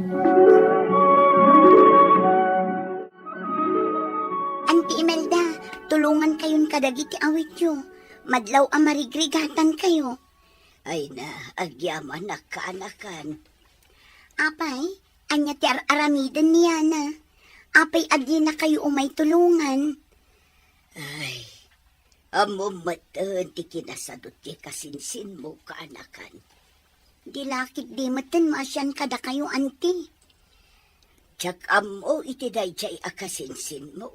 Anti Imelda, tulongankayon kadagiti awityo. Madlaw a marigrigatankayo. Ay na, agyamanak, kaanakan. Apay, ania ti ar-aramiden ni Yana? Apay, adinakayo umay tulongan? Ay, ammom metten ti kinasadut ti kasinsinmo, kaanakan. Di la ketdi metten maasian kadakayo, anti. Diak ammo iti daydiay a kasinsinmo.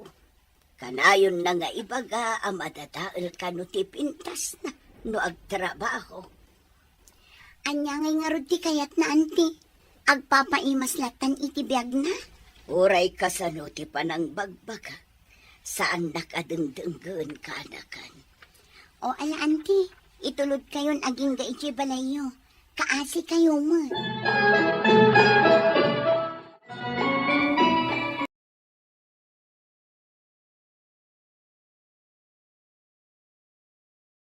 Kanayonna nga ibaga a madadael kano ti pintasna no agtrabaho. Ania ngay ngarud ti kayatna, anti? Agpapaimas lattan iti biagna? Uray kasano ti panangbagbaga, saannak a dengdenggen, kaanakan. O ala, anti, itulodkayon agingga idiay balayyo. Kaasikayo met.